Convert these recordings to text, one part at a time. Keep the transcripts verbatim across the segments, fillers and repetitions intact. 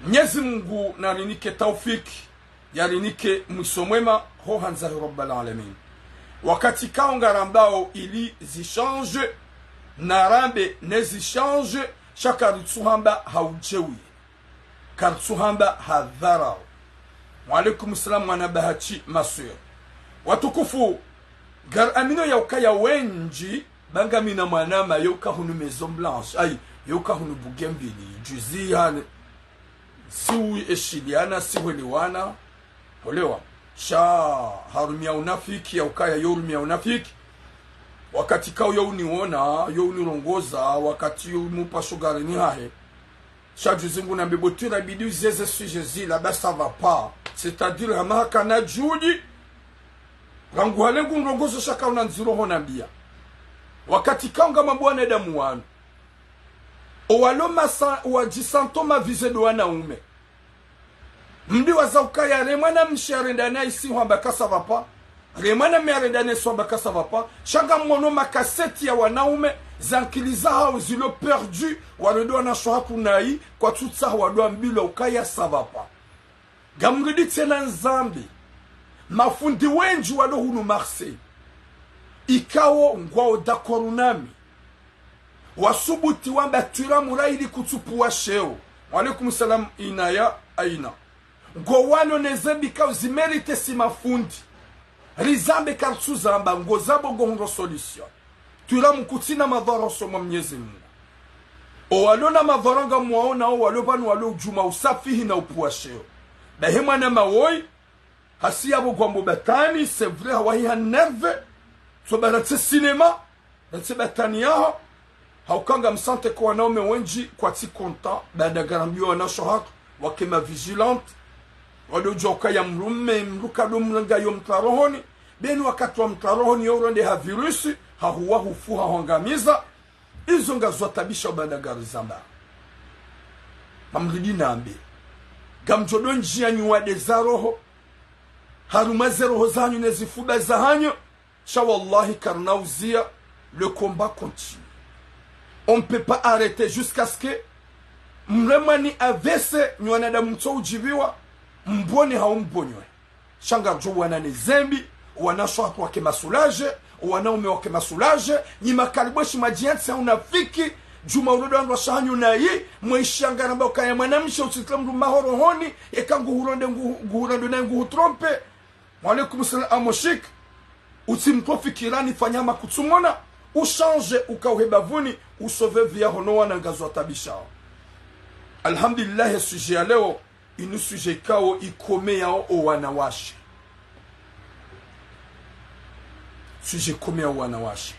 Mnyezi Mungu narinike taufiki, yarinike mwiso mwema, ho handza hi Rabbal Alamin. Wakati kao ngarambao ili zichange, narambe nezichange, sha karitsuhamba ha ujeuri. Karitsuhamba ha dharau. Wa alaikum salam, mwana bahati, ma sœur. Watukufu, ngaraminio ya ukaya wendji, ba ngamina mwanama, yo uka hunu Maison Blanche, ayi, yo uka hunu Bougainville, juzi hane, si ueshiliana, si hwelewana, holewa. Sha harumia unafiki, ya ukaya yo urumia unafiki. Wakati kao yo uniona, yo unirongoza, wakati yo umupasho garini hahe. Sha juzi ngunambe bo twira bidi uzieze sujet zila, ba ça va pas. C'est-à-dire, hama hakana juhudi, rangu hale ngunrongozo sha kauna ndziro ho nambia. Wakati kao ngama bo wanadamu wanu, owalo masa, owadjisanto mavize ndo wanaume. Mdi waza ukaya re mwanamshe arenda naye si hwamba ka ça va pas. Re mwanamme arenda naye si hwamba ka ça va pas. Sha ngamwono makaseti ya wanaume, zankili zahao zilo perdu, walo ndo wanasho haku nayi, kwatsutsaha wado ambilwa ukaya ça va pas. Ngamridi tsena nzambi. Mafundi wendji walo hunu Marseille, ikao ngwao d'accord nami, wasubuti wamba twira mura ili kutsupvuwa sheo. Wa alaikum salam, Inaya, Aina. Ngo walo nezembi kao zimérité si mafundi. Rizambe karitsuzamba, ngo zabo ngo hundro solution. Twira mkutsina madhara hosoni mwa Mnyezi Mungu. Owalo na madhara ngamwaona, owalo pvanu walo udjuma usafihi na upvuwa sheo. Bahi mwanama woyi, hasi yabo ngwambo batani, c'est vrai, hawahi ha nerve, so ba ratse cinéma, ratse batani yaho, ha uka ngamsante ko wanaume wendji kwatsi content, baada ngarambiwa wanasho hatru, wake ma vigilante, wado udjua ukaya mrume, mdru kado mrenga yo mtra rohoni, beni wakati wa mtra rohoni yo uronde ha virus, ha huwa hufu, ha hwangamiza, izo ngazo watabisha baada ngarizamba. Ngamridi nambe. Ngamdjo do ndjia nyuwade za roho, harumwa ze roho zahanyu ne zifuba zahanyu, sha wallahi karina uzia, le combat continue. On ne peut pas arrêter jusqu'à ce que mremwa ni A V C, nyi wanadamu mtso udjiviwa, mbone hau mbonywe. Sha ngaridjo wana nezembi, wanasho hatru wake ma soulagés, wanaume wake ma soulagés, nyi makalibweshi madjiantsi ha unafiki, djuma urodo wandru washe hanyu nayi, mweshi angaramba ukaya mwanamshe utsitla mdru maho rohoni, eka nguhuronde nguhu-, nguhuronde nayi nguhutrompe. Wa alaikum salam, Amoshik. Utsimtro fikirani fanya makutsumona, uchange ukauhe bavuni, usauve vie yaho no wana ngazo watabishao. Alhamdulillah, sujet ya leo, inu sujet ikao ikomeyao owanawashe. Sujet ikomeyao owanawashe.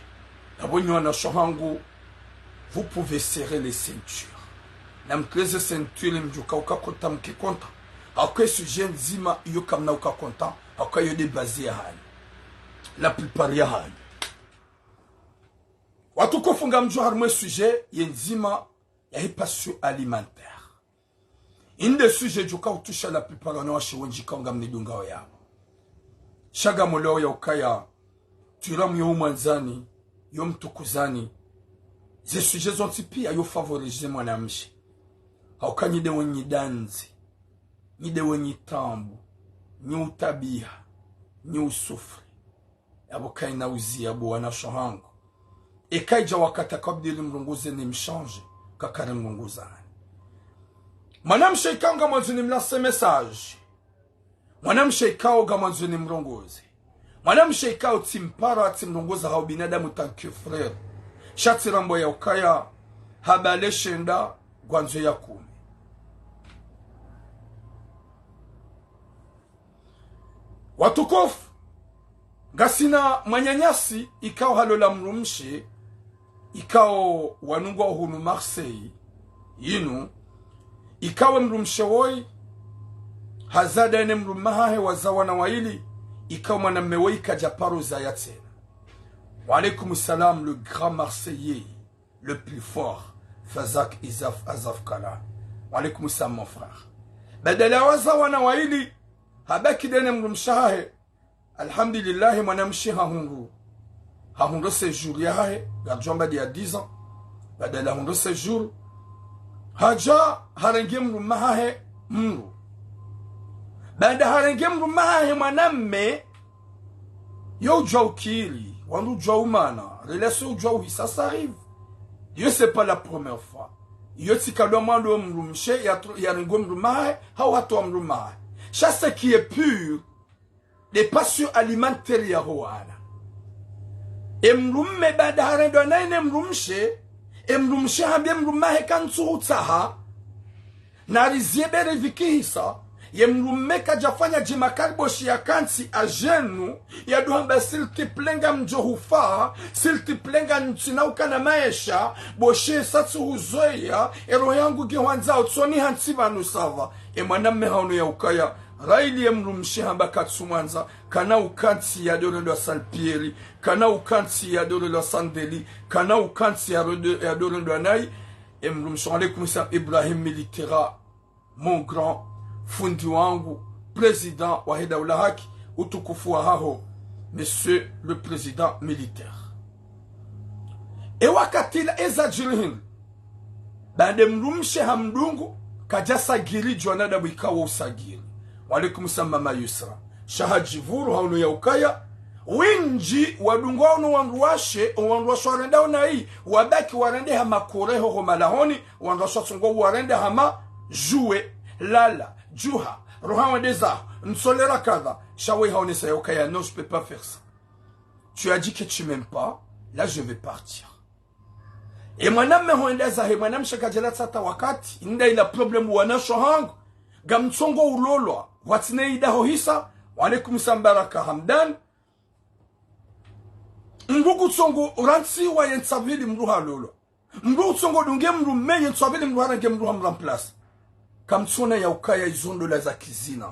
Yapvo nyi wanasho hangu, vous pouvez serrer les ceintures. Namtreze ceinture mdjo uka uka content mke content. Hauka sujet ndzima iyo kamna uka content. Hauka iyo nde base yahanyu. La plupart yahanyu. Watukufu, ngamdjo harumwa sujet ye ndzima ya hipassion alimentaire. Inde sujet djo uka utusha la plupart wanawashe wendji kao ngamnidungao yapvo. Sha ngamwelewa ya ukaya, twira myo umwandzani, yo mtukuzani. Ze sujet zontsi pia yo favoriser mwanamshe. Hauka nyi nde wenyi danzi, nyi nde wenyi tambu, nyi utabiha, nyi usufri. Yapvo kaina uzia bo wanasho hangu. Eka idja wakati akabdiri mrongoze ni mchange, kakari mrongoza hani. Mwanamshe ikao ngamwandzo ni mlance message. Mwanamshe ikao ngamwandzo ni mrongoze. Mwanamshe ikao tsimpara tsimrongoza hau binadamu tant que frère. Sha tsirambo ya ukaya, habale shenda, ngwandzo ya kume. Watukufu, ngasina mwananyasi ikao halola mdrumshe, ikao wanungwa hunu Marseille yinu, ikao mdrumshe woyi hazaa ndaye ne mdrume hahe, wazaa wana wayili, ikao mwanamme woyi kadja paro zaya tsena. Wa alaikum salam, le grand Marseillais, le plus fort, Fazak Izaf Azaf Kala. Wa alaikum salam, mon frère. Badala wazaa wana wayili, habaki ndaye ne mdrumshe hahe. Alhamdulillahi, mwanamshe hahundru, hahundru séjour yahahe, ngadjwamba ndeya dix ans. Badala hahundru séjour, hadja harenge mdrume hahe, mdru. Baada harenge mdrume hahe mwanamme, yo udjua ukiri, wandru udjua umana, relation udjua uhisa, ça arrive. Yo, c'est pas la première fois. Yo tsi kadwa mwando mdrumshe ya tro-, yarenge mdrume hahe, hau hatowa mdrume hahe. Sha ce qui est pur, de passion alimentaire yaho wana. E mdrume baada harendwa nayi ne mdrumshe, e mdrumshe hambie mdrume hahe kantsu hutsaha, narizie bere vikihisa, ye mdrume kadjafanya djima kariboshi ya kantsi à genoux, ya duhamba s'il te plaît ngamdjo hufa, s'il te plaît ngantsina ukana maesha, boshi sa tsu huzoeya, e roho yangu ngihwandzao tsoni hantsi pvanu sava. E mwanamme haono ya ukaya, raili ye mdrumshe hamba katsu mwandza, kana ukantsi ya dorendwa Salpieri, kana ukantsi ya dorendwa Sandeli, kana ukantsi ya rode-, ya dorendwa nayi, e mdrumshe, wa alaikum salam, Ibrahim Militera, mon grand, fundi wangu, président wa he daula haki, utukufu wa haho, monsieur le président militaire. E wakati la eza djiri hindri, baada mdrumshe hamdungu, kadja sagiri djwana dabu ikawo usagiri. Wa alaikum salam mama Yusra. Sha hadjivuru haono ya ukaya, wendji wadungwa ono wandru washe, o wandru washe warenda onayi, wabaki warende hama kure hoho malahoni, wandru washe watsongo warende hama jouet, lala, djuha, roha wende zaho, ntsolera kadha, sha we haonesa ya ukaya, non, je peux pas faire ça. Tu as dit que tu m'aimes pas, là je vais partir. E mwanamme hwenda zahe, mwanamshe kadjela tsata wakati, inda ila problème wanasho hangu, ngamtsongo ulolwa, watsine idaho hisa, wa alaikum salam Baraka Hamdan, mdru kutsongo rantsiwa ye ntsapvili mdru halolwa. Mdru kutsongo dunge mdrume ye ntsapvili mdru harenge mdru hamremplace. Kamtsona ya ukaya izo ndola za kizina.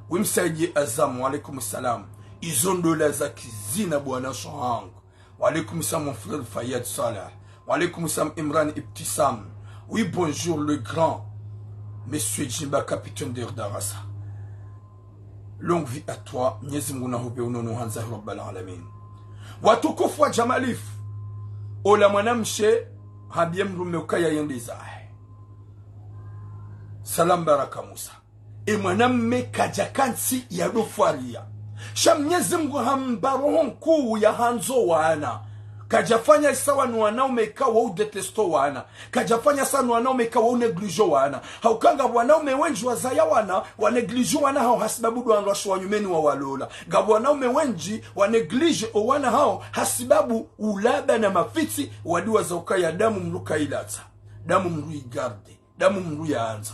Wi msaidie Azam, wa alaikum salam. Izo ndola za kizina bwana sho hangu. Wa alaikum salam mon frère Fayad Salah. Wa alaikum salam Imran Ibtisam. Oui, bonjour le grand monsieur Djimba, capitaine de Darasa. Longue vie à toi, Mnyezi Mungu nahupve unono handza Rabbal Alamin. Watukufu wa Jamalif, ola mwanamshe hambie mdrume ukaya yende zahe. Salam Baraka Musa. E mwanamme kadja kantsi ya dofwaria. Sha Mnyezi Mungu hamba roho nkuu ya handzo wana. Kadjafanya isawa no wanaume ikawo udéteste wana. Kadjafanya sa no wanaume ikawo unéglige wana. Hauka ngapvo wanaume wendji wazaya wana, wanéglige wana hawo hasibabu ndo wandru washe wa nyumeni wawalola. Ngapvo wanaume wendji wanéglige o wana hawo hasibabu ulaba na mafitsi, wadiwaza ukaya damu mdru kailatsa, damu mdru igarde, damu mdru yaandza.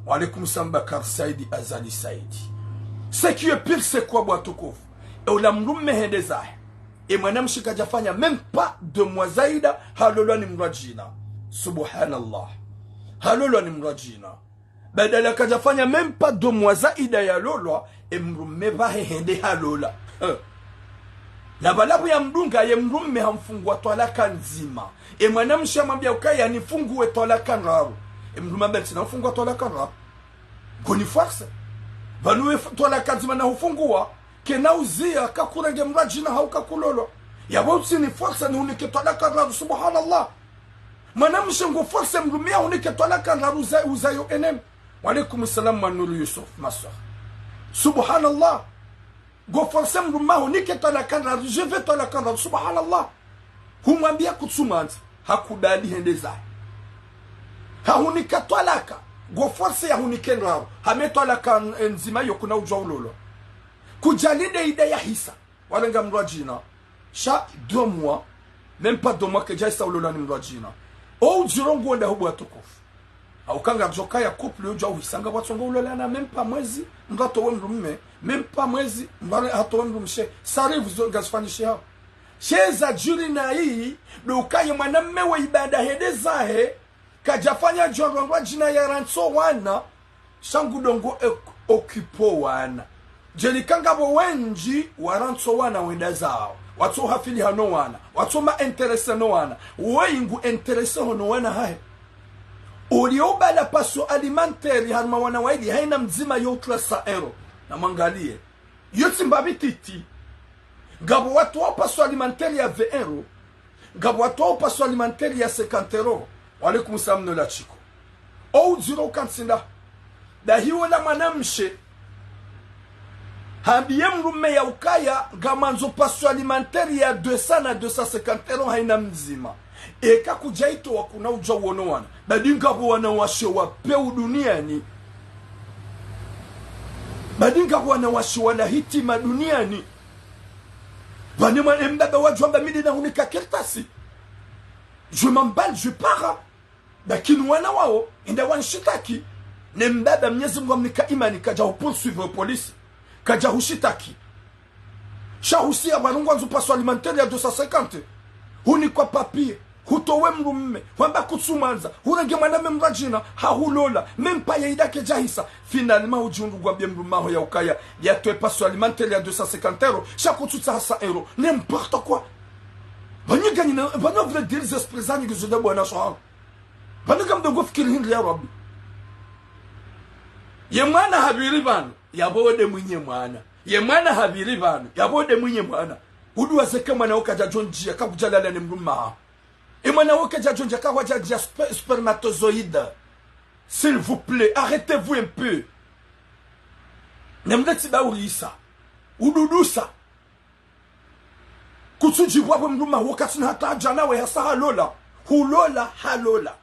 Wa alaikum salam Bakar Saidi Azali Saidi. Ce qui est pire, c'est quoi, bwa tukufu? E ola mdrume hende zahe. E mwanamshe kadjafanya même pas deux mois zaida, halolwa ni mdru wa djina. Subhanallah. Halolwa ni mdru wa djina. Badala kadjafanya même pas deux mois zaida yalolwa, e mdrume pvahe hende halola. Eh. Na pvala pvo yamdunga ye mdrume hamfungua twalaka ndzima. E mwanamshe hamwambia ukaya nifungue twalaka ndraru. E mdrume hamba ntsina ufungua twalaka ndraru. Ngo ni force. Pvanu we f-, twalaka ndzima nahufungua, kena uzia kakurenge mdru wa djina hau kakulolwa. Yapvo utsini force nihunike twalaka ndraru, subhanallah. Mwanamshe ngo force mdrume yahunike twalaka ndraru uza-, uzayo enemi. Wa alaikum salam Manuru Yusuf Maswa. Subhanallah. Ngo force mdrume yahunike twalaka ndraru, je veux twalaka ndraru, subhanallah. Humwambia kutsumwandza, hakubali hende zahe. Hahunika twalaka, ngo force yahunike ndraru, hame twalaka n-, ndzima yo kuna udjua ulolwa. Kudjalinde ida yahisa, warenga mdru wa djina. Sha deux mois, même pas deux mois, kedjahisa ulolwa ni mdru wa djina. O udjiro nguonda ho bwa tukufu. Hauka ngapvo djokaya couple yo djua uhisa ngapvo watsongo ulolana, même pas mwezi, mdru hatowe mdrume, même pas mwezi, mdru hatowe mdrumshe. Ça arrive zo ngazifanyishiha. Sha eza djiri nayi, ndo ukaya mwanamme we ibada hende zahe, kadjafanya djwa mdru wa djina yarantso wana, sha ngu ndo ngo ok-, occupé wana. Djeli ka ngapvo wendji warantso wana wenda zawo. Watso hafili hano wana. Watso ma intéressé no wana. Woyi ngu intéressé hono wana hahe. Olio bala passion alimentaire harumwa wana waili haina mdzima yo trois cents euros. Na mwangalie. Yo tsi mbapvi titi. Ngapvo wandru wa passion alimentaire ya vingt euros. Ngapvo wandru wa passion alimentaire ya cinquante euros. Wa alaikum salam no la chiko. O udjiro ukantsinda. Bahi wola mwanamshe hambiye mdrume ya ukaya ngamwandzo passoire alimentaire ya deux cents na deux cent cinquante euros hayina mdzima. Eka kudjayitowa kuna udja wono wana. Badi ngapvo wanawashe wa pewu duniani. Badi ngapvo wanawashe wala hitima duniani. Pvanu mwana, embaba wadjo hamba mi nde nahunika kartasi. Je m'emballe, je pars. Lakini wana wawo, enda wanishitaki. Ne mbaba Mnyezi Mungu hamnika imani, kadja hu poursuivre police. Kadja hushitaki. Sha husiya pvanu ngwandzo passoire alimentaire ya deux cent cinquante. Hunikwa papier. Hutowe mdrume. Hwamba kutsumwandza. Hurenge mwanamme mdrwadjina. Hahulola. Même pas ya ida kedjahisa. Finalement, hudjihundru ngwambiye mdrume waho ya ukaya yatowe passoire alimentaire ya deux cent cinquante euros. Sha kutsutsaha cent euros. N'importe quoi. Pvanu nganyi na, pvanu vrai dire ze esprit zanyu ngizo nda bwana swahaba. Pvanu ngamdjo ngo fikiri hindri ya Rabbi. Ye mwana hapviri pvanu, yapvo nde mwinyi mwana. Ye mwana hapviri pvanu, yapvo nde mwinyi mwana. Uduwaze ke mwana wo kadjadjo ndjiya, kakudjalala ne mdrume waho. E mwana wo kadjadjo ndjiya, kakwadjadja spe-, spermatozoïde. S'il vous plaît, arrêtez-vous un peu. Ne mleti ba urisa. Ududusa. Kutsudjipvwa pvo mdrume waho katsina hata hadja nawe hasa halola. Hulola, halola.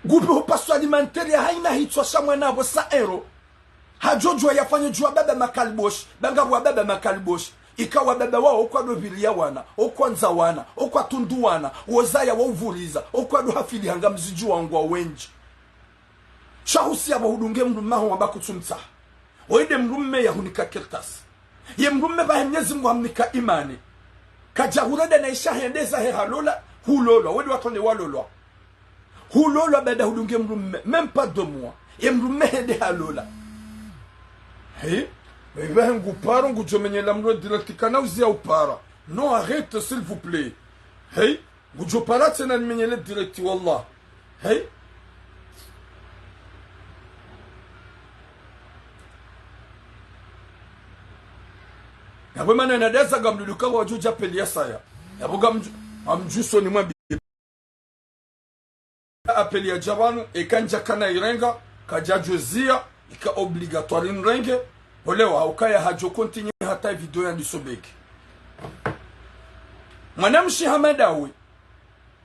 Ngupvi ho passoire alimentaire ya hayina hitswa sha mwana pvo cent euros. Hadjodjuwa yafanye djuwa baba makaliboshi. Ba ngapvo wababa makaliboshi. Ika wababa wawo okwado pviriya wana, okwandza wana, okwatundu wana, wozaya wa uvuriza, okwado hafili hanga mzidji wangu wa wendji. Sha husiya pvo hudunge mdrume waho wamba kutsumtsaha. Woyi nde mdrume yahunika kartasi. Ye mdrume pvahe Mnyezi Mungu hamnika imani. Kadja hurenda na isha hende zahe halola, hulolwa. Woyi nde watronde walolwa. Hulolwa baada hudunge mdrume, même pas deux mois. Ye mdrume hende halola. Hey, mais pvahe nguparo ngudjo menyela mdru direct kana uziya upara. Non, arrête, s'il vous plaît. Hey, ngudjo para tsena nimenyele direct, wallah. Hey. Yapvo mana nadeza ngamluluka wadjo dja appel ya saya. Yapvo ngamdju-, ngamdjuso nimwambiye. Appel yadja pvanu, eka ndjakana irenga, kadjadjo ziya, ika obligatoire nirenge, olewa, ukaya hadjo continuer hata video yandiso beki. Mwanamshe hama ndawe,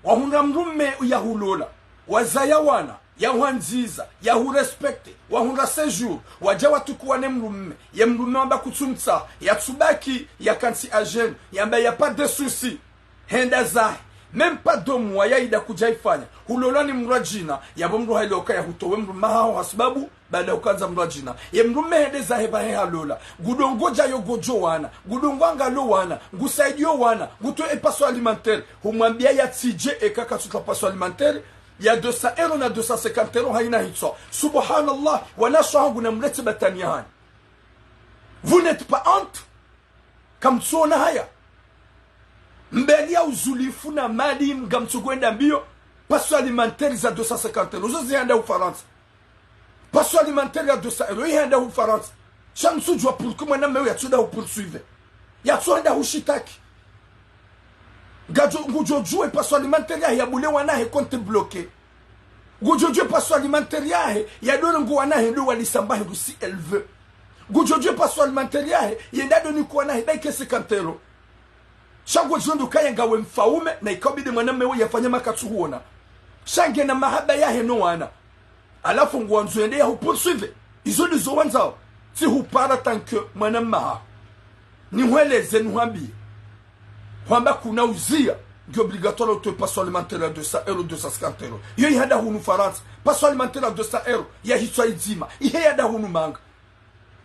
wahundra mdrume yahulola, wazaya wana, yahwandziza, yahurespecter, wahundra séjour, wadja watukuwa ne mdrume, ye mdrume wamba kutsumtsaha, yatsubaki, yakantsi à genoux, yamba y a pas de souci. Henda zahe. Même pas deux mois ya ida kudja ifanya. Hulolwa ni mdrwadjina. Yapvo mdru hayiloka yahutowe mdrume waho hasibabu, baada hukandza mdrwadjina. Ye mdrume hende zahe pvahe halola. Ngudjo ngodja yo ngodjo wana. Ngudjo ngwangalo wana. Ngusaidiyo wana. Ngutowe e passoire alimentaire. Humwambiya yatsidje eka katsutowa passoire alimentaire ya deux cents euros na deux cent cinquante euros hayina hitswa. Subhanallah. Wanashe wahangu namlete batwaniya hanyu. Vous n'êtes pas honte? Kamtsuona haya? Mbeli ya uzulifu na mali ngamtsukwenda mbiyo, passoire alimentaire za deux cent cinquante euros. Zo zihenda Ufarantsa. Passoire alimentaire ya deux cents euros, ihenda Ufarantsa. Sha mtsudjuwa pourquoi mwanamme uwo yatsuda hu poursuivre. Yatsuhenda hushitaki. Ngadjo, ngudjo djuwa e passoire alimentaire yahe yabule wanahe compte bloqué. Ngudjo djuwa e passoire alimentaire yahe, yadore ngo wanahe ndo walisa mbahe ndo si elle veut. Ngudjo djuwa e passoire alimentaire yahe, yenda ndo niko wanahe, dayike cinquante euros. Sha ngudjo ndo kaya ngawe mfaume, na ikabidi mwanamme uwo yafanye makatsu huona. Sha ngena mahaba yahe no wana. Halafu ngwandzo yende yahu poursuivre. Izo ndizo wandzao. Tsi hupara tant que mwanamme waho. Nihweleze, nihwambiye. Hwamba kuna uziya, ngi obligatoire utowe passoire alimentaire ya deux cents euros, deux cent cinquante euros. Yo ihenda hunu Farantsa. Passoire alimentaire ya deux cents euros, ya hitswa idzima. Ihe yenda hunu manga.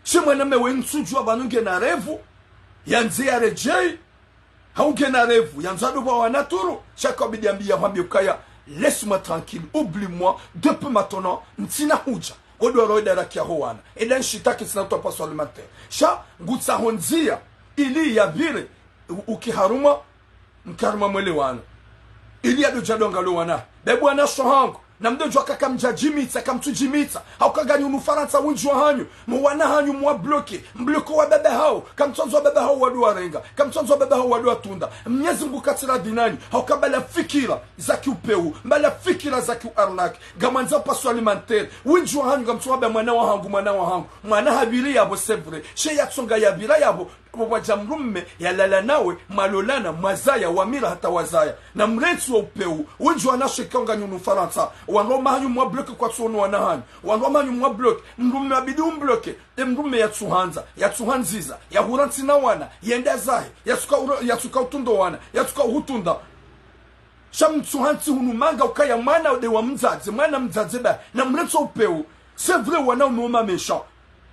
Sha mwanamme we ntsudjuwa pvanu ngena rêve, yandze yaredjeyi, hau ngena rêve, yandzo ndo pvwa wana turu, sha ikabidi yambiye, yahwambiye ukaya, laisse-moi tranquille, oublie-moi, depuis maintenant, ntsina hudja. Wo ndo waro eda rakiya ho wana. Eda nishitaki ntsina hutowa passoire alimentaire. Sha, ngutsaho ndziya, ili yapvire, u-, uki harumwa, mki harumwa mwelewano. Ili yadodja ndo ngalo wana. Be bwana sho hangu. Na mdodjuwa ka kamdjadjimitsa, kamtsudjimitsa. Hauka nganyi hunu Farantsa wendji wahanyu, mwana hanyu mwabloke, mbloke wababa hawo, kamtsuandza wababa hawo wado warenga, kamtsuandza wababa hawo wado watunda. Mnyezi Mngu katsi radhi nanyi, hauka mbala fikira za kiupewu, mbala fikira za kiuarnaque, ngamwandzao passoire alimentaire, wendji wahanyu ngamtsuwamba mwana wahangu, mwana wahangu, mwana hapviri yapvo, c'est vrai, she yatsonga yapvira yapvo, pvo pvwadja mdrume yalala nawe, mwalolana, mwazaya, wamira hata wazaya. Na mrentsi wa upewu, wendji wanashe ikao nganyi hunu Farantsa, wandru wa mahanyu mwabloke kwatsuono wana hanyu, wandru wa mahanyu mwabloke, mdrume wabidi umbloke, e mdrume yatsuhandza, yatsuhandziza, yahurantsi na wana, yende zahe, yatsuka ura-, yatsuka utundo wana, yatsuka uhutunda. Sha mtsuhantsi hunu manga ukaya mwana nde wa mdzadze, mwana mdzadze ba, na mrentsi wa upewu, c'est vrai wanaume wo mamesha.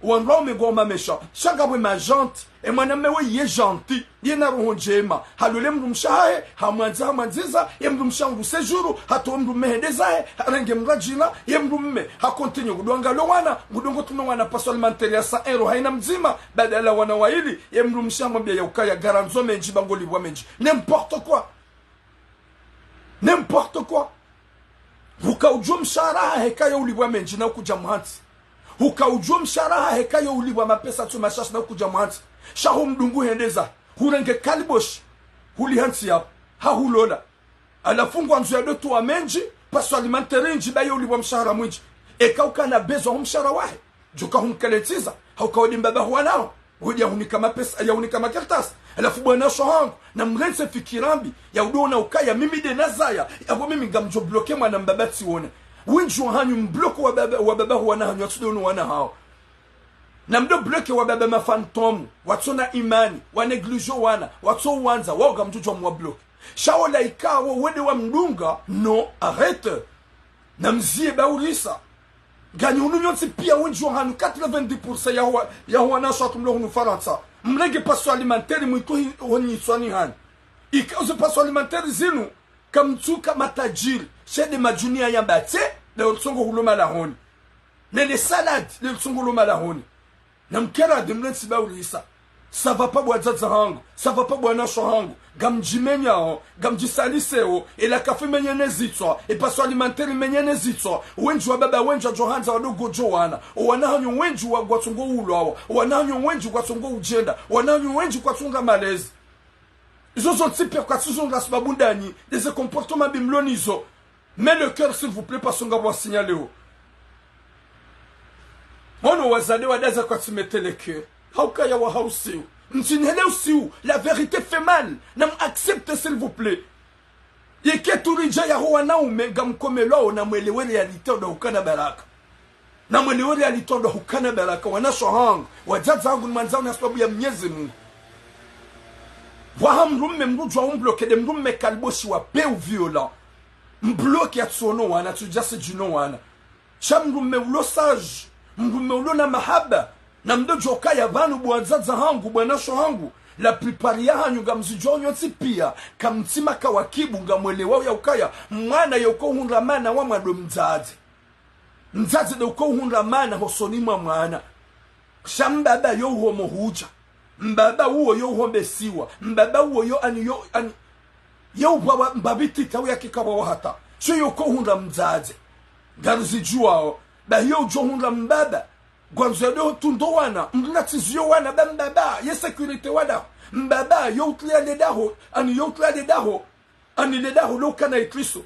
Wandru waume ngwao mamesha. Sha ngapvo ma gentil. E mwanamme we ye gentil. Yena roho ndjema. Halole mdrumshe hahe, hamwandza, hamwandziza, ye mdrumshe hangu séjour, hatowa mdrume hende zahe, harenge mradjina, ye mdrume, hacontinue ngudjo angalo wana, ngudjo ngotuno wana passoire alimentaire ya cent euros, haina mdzima, badala wana waili, ye mdrumshe hamwambia ya ukaya ngarandzo mendji, ba ngolipvwa mendji. N'importe quoi. N'importe quoi. Huka udjuo mshahara hahe kayo ulipvwa mendji na ukudja mhantsi. Huka udjuo mshahara hahe kayo ulipvwa mapesa tsu mashashi na ukudja mhantsi. Sha ho mdungu hende zahe. Hurenge kaliboshi. Hulihantsi yapvo. Hahulola. Halafu ngwandzo yado towa mendji, passoire alimentaire indji, ba yo ulipvwa mshahara mwindji. Eka ukana besoin ho mshahara wahe. Djuka humkalentsiza, hauka wadi mbaba huwa nao. Wadi yahunika mapesa, yahunika makartasi. Halafu bwana sho hangu, na mrentsi fikira mbi, ya udo ona ukaya, mimi nde nazaya, yapvo mimi ngamdjo bloke mwana mbaba tsiwone. Wendji wahanyu mbloke wababa, wababa huwa na hanyu, watsudo ono wana hawo. Na mdo bloke wababa ma fantôme, watsona imani, wa néglige wana, watso wandza, wao ngamdjudjuwa mwabloke. Sha ola ikao, wende wamdunga, non, arrête. Na mzie ba urisa. Nganyi hunu nyontsi pia wendji wahanyu quatre-vingt-dix pour cent ya huwa, ya huwa na shatu mlo hunu Farantsa. Mrenge passoire alimentaire mwitu hi, honyiswani hanyu. Ikao ze passoire alimentaire zinu, kamtsuka matajiri. She nde madjuni ya yambatse, nde utsongo hulo malahoni. Ne le salade, nde utsongo hulo malahoni. Na mkera nde mrentsi ba urisa. Ça va pas bo wadzadze hangu, ça va pas bo wanasho hangu, ngamdjimenyao, ngamdjisaliseo, e la CAF imenye ne zitswa, e passoire alimentaire imenye ne zitswa, wendji wababa wendji wadjo handza wado ngodjo wana, o wana hanyu wendji wa ngwatsongo ulwawa, o wana hanyu wendji ngwatsongo udjenda, o wana hanyu wendji kwatsunga malezi. Izo zontsi pia kwatsizonga sababu ndanyi, nde ze comportement mbi mlo nizo. Mais le cœur, s'il vous plaît, pasonga bwa signaleo. Mono wazade wadaza kwatsi mettre le cœur. Hauka ya wa hausiu. Mtsinihele usiu. La vérité fait mal. Na m'accepte, s'il vous plaît. Yeke turidja ya ho wanaume ngamkomelwao na mwelewe réalité ndo hukana baraka. Na mwelewe réalité ndo hukana baraka. Wanasho hangu. Wadzadze hangu nimwandzao na sababu ya Mnyezi Mungu. Pvwaha mdrume mdru djuwa umbloke nde mdrume kaliboshi wa peu violent. Mbloke yatsuono wana, tsudjase djuno wana. Sha mdrume ulo sage, mdrume ulo na mahaba, na mdo djuwa ukaya pvanu bo wadzadze hangu, bo wanasho hangu, la plupart ya hanyu ngamzidjuwao nyontsi pia, kamtsi makawakibu ngamwelewao ya ukaya, mwana yoko hundra mana wa mwando mdzadze. Mdzadze nde uko hundra mana hosoni mwa mwana. Sha mbaba yo uhomo hudja. Mbaba uwo yo uhombesiwa. Mbaba uwo yo ani yo ani. Yo upvawa mbaba itita uya kikapvawa hata. Sho yoko hundra mdzadze. Ngarizidjuwao. Ba yo udjo hundra mbaba. Ngwandzo yado tundo wana. Mdru natsiziyo wana ba mbaba. Ye sécurité wadaho. Mbaba yo utlia le daho. Ani yo utlia le daho. Ani le daho lo ukana ikriso.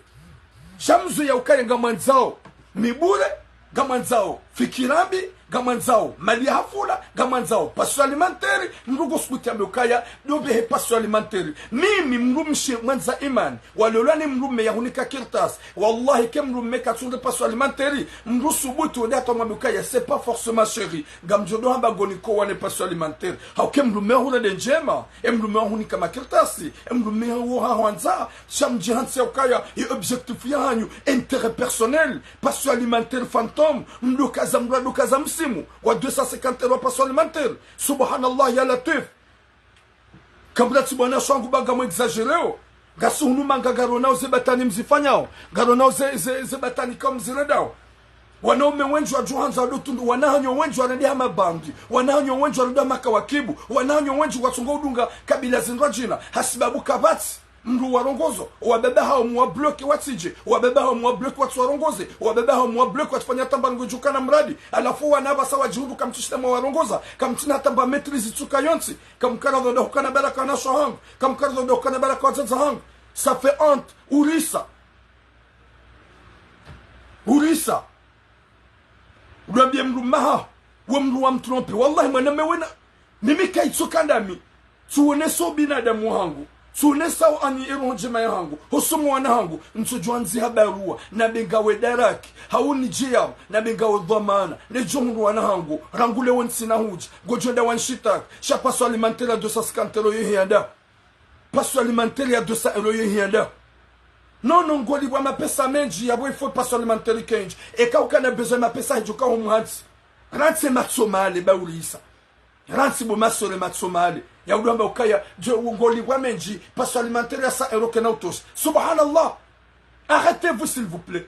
Sha mzo ya ukaya ngamwandzao mibure, ngamwandzao fikira mbi, ngamwandzao mali ya hafula, ngamwandzao passoire alimentaire, mdru ngo subuti yambe ukaya, ndo pvehe passoire alimentaire. Mimi mdrumshe mwandza imani, walolwa ni mdrume yahunika kartasi. Wallahi ke mdrume katsundre passoire alimentaire, mdru subuti wende hata mwambe ukaya, c'est pas forcément chéri. Ngamdjo do hamba ngoni ko wane passoire alimentaire. Hauke mdrume wahura nde ndjema. E mdrume wahunika makartasi. E mdrume wo hahwandza. Sha mdjihantsi ya ukaya. E objectif ya hanyu. Intérêt personnel. Passoire alimentaire fantôme. Mdru kaza mdru adu kaza msimu. Wa deux cent cinquante euros passoire alimentaire. Subhanallah ya Latwif. Kabula tsi bo wanasho hangu ba ngamwe exagéréo. Ngasi hunu manga ngaronao ze batwini mzifanyao. Ngaronao ze, ze, ze batwini ka mzirendao. Wanaume wendji wadjo handza wado tundu, wana hanyu wendji warendeha mabandi, wana hanyu wendji warendeha makawakibu, wana hanyu wendji watsongo udunga kabila zindrwadjina, hasibabu kapvatsi Mndru warongozo, owababa hawo muwabloke watsidje, owababa hawo muwabloke watsuwarongoze, owababa hawo muwabloke watsufanya tamba ngudjukana mradi, halafu wana pvasa wadjihundru kamtsishina mwawarongoza, kamtsina tamba maîtrise tsuka yontsi, kamkara dhoda hukana baraka wanasho hangu, kamkara dhoda hukana baraka wadzadze hangu. Ça fait honte, urisa. Urisa. Udwambie mndru maha, we mndru wa mtrompe. Wallahi, mwana mewena. Mimi kaitsoka ndami. Tsuonesa ubinadamu hangu. Tsuonesa ani eroho ndjema ya hangu. Hosomo wana hangu. Ntsodjwandziha barua. Na benga we daraki. Hauni djiyao. Na benga we dhwamana. Nedjo mndru wana hangu. Rangu leo ntsina hudji. Ngodjo enda wanshitaki. Sha paso alimentaire ya deux cent cinquante euros yo hiyanda. Paso alimentaire ya deux cents euros yo hiyanda. Non, non, ngolipvwa mapesa mendji, yapvo il faut paso alimentaire kayindji. Eka ukana besoin mapesa hidjo ka ho muhadisi. Rantsi matso male, ba urisa. Rantsi bo masore matso male. Ya udwamba ukaya, djo, ngolipvwa mendji, paso alimentaire ya cent euros kayina utosa. Subhanallah. Arrêtez-vous, s'il vous plaît.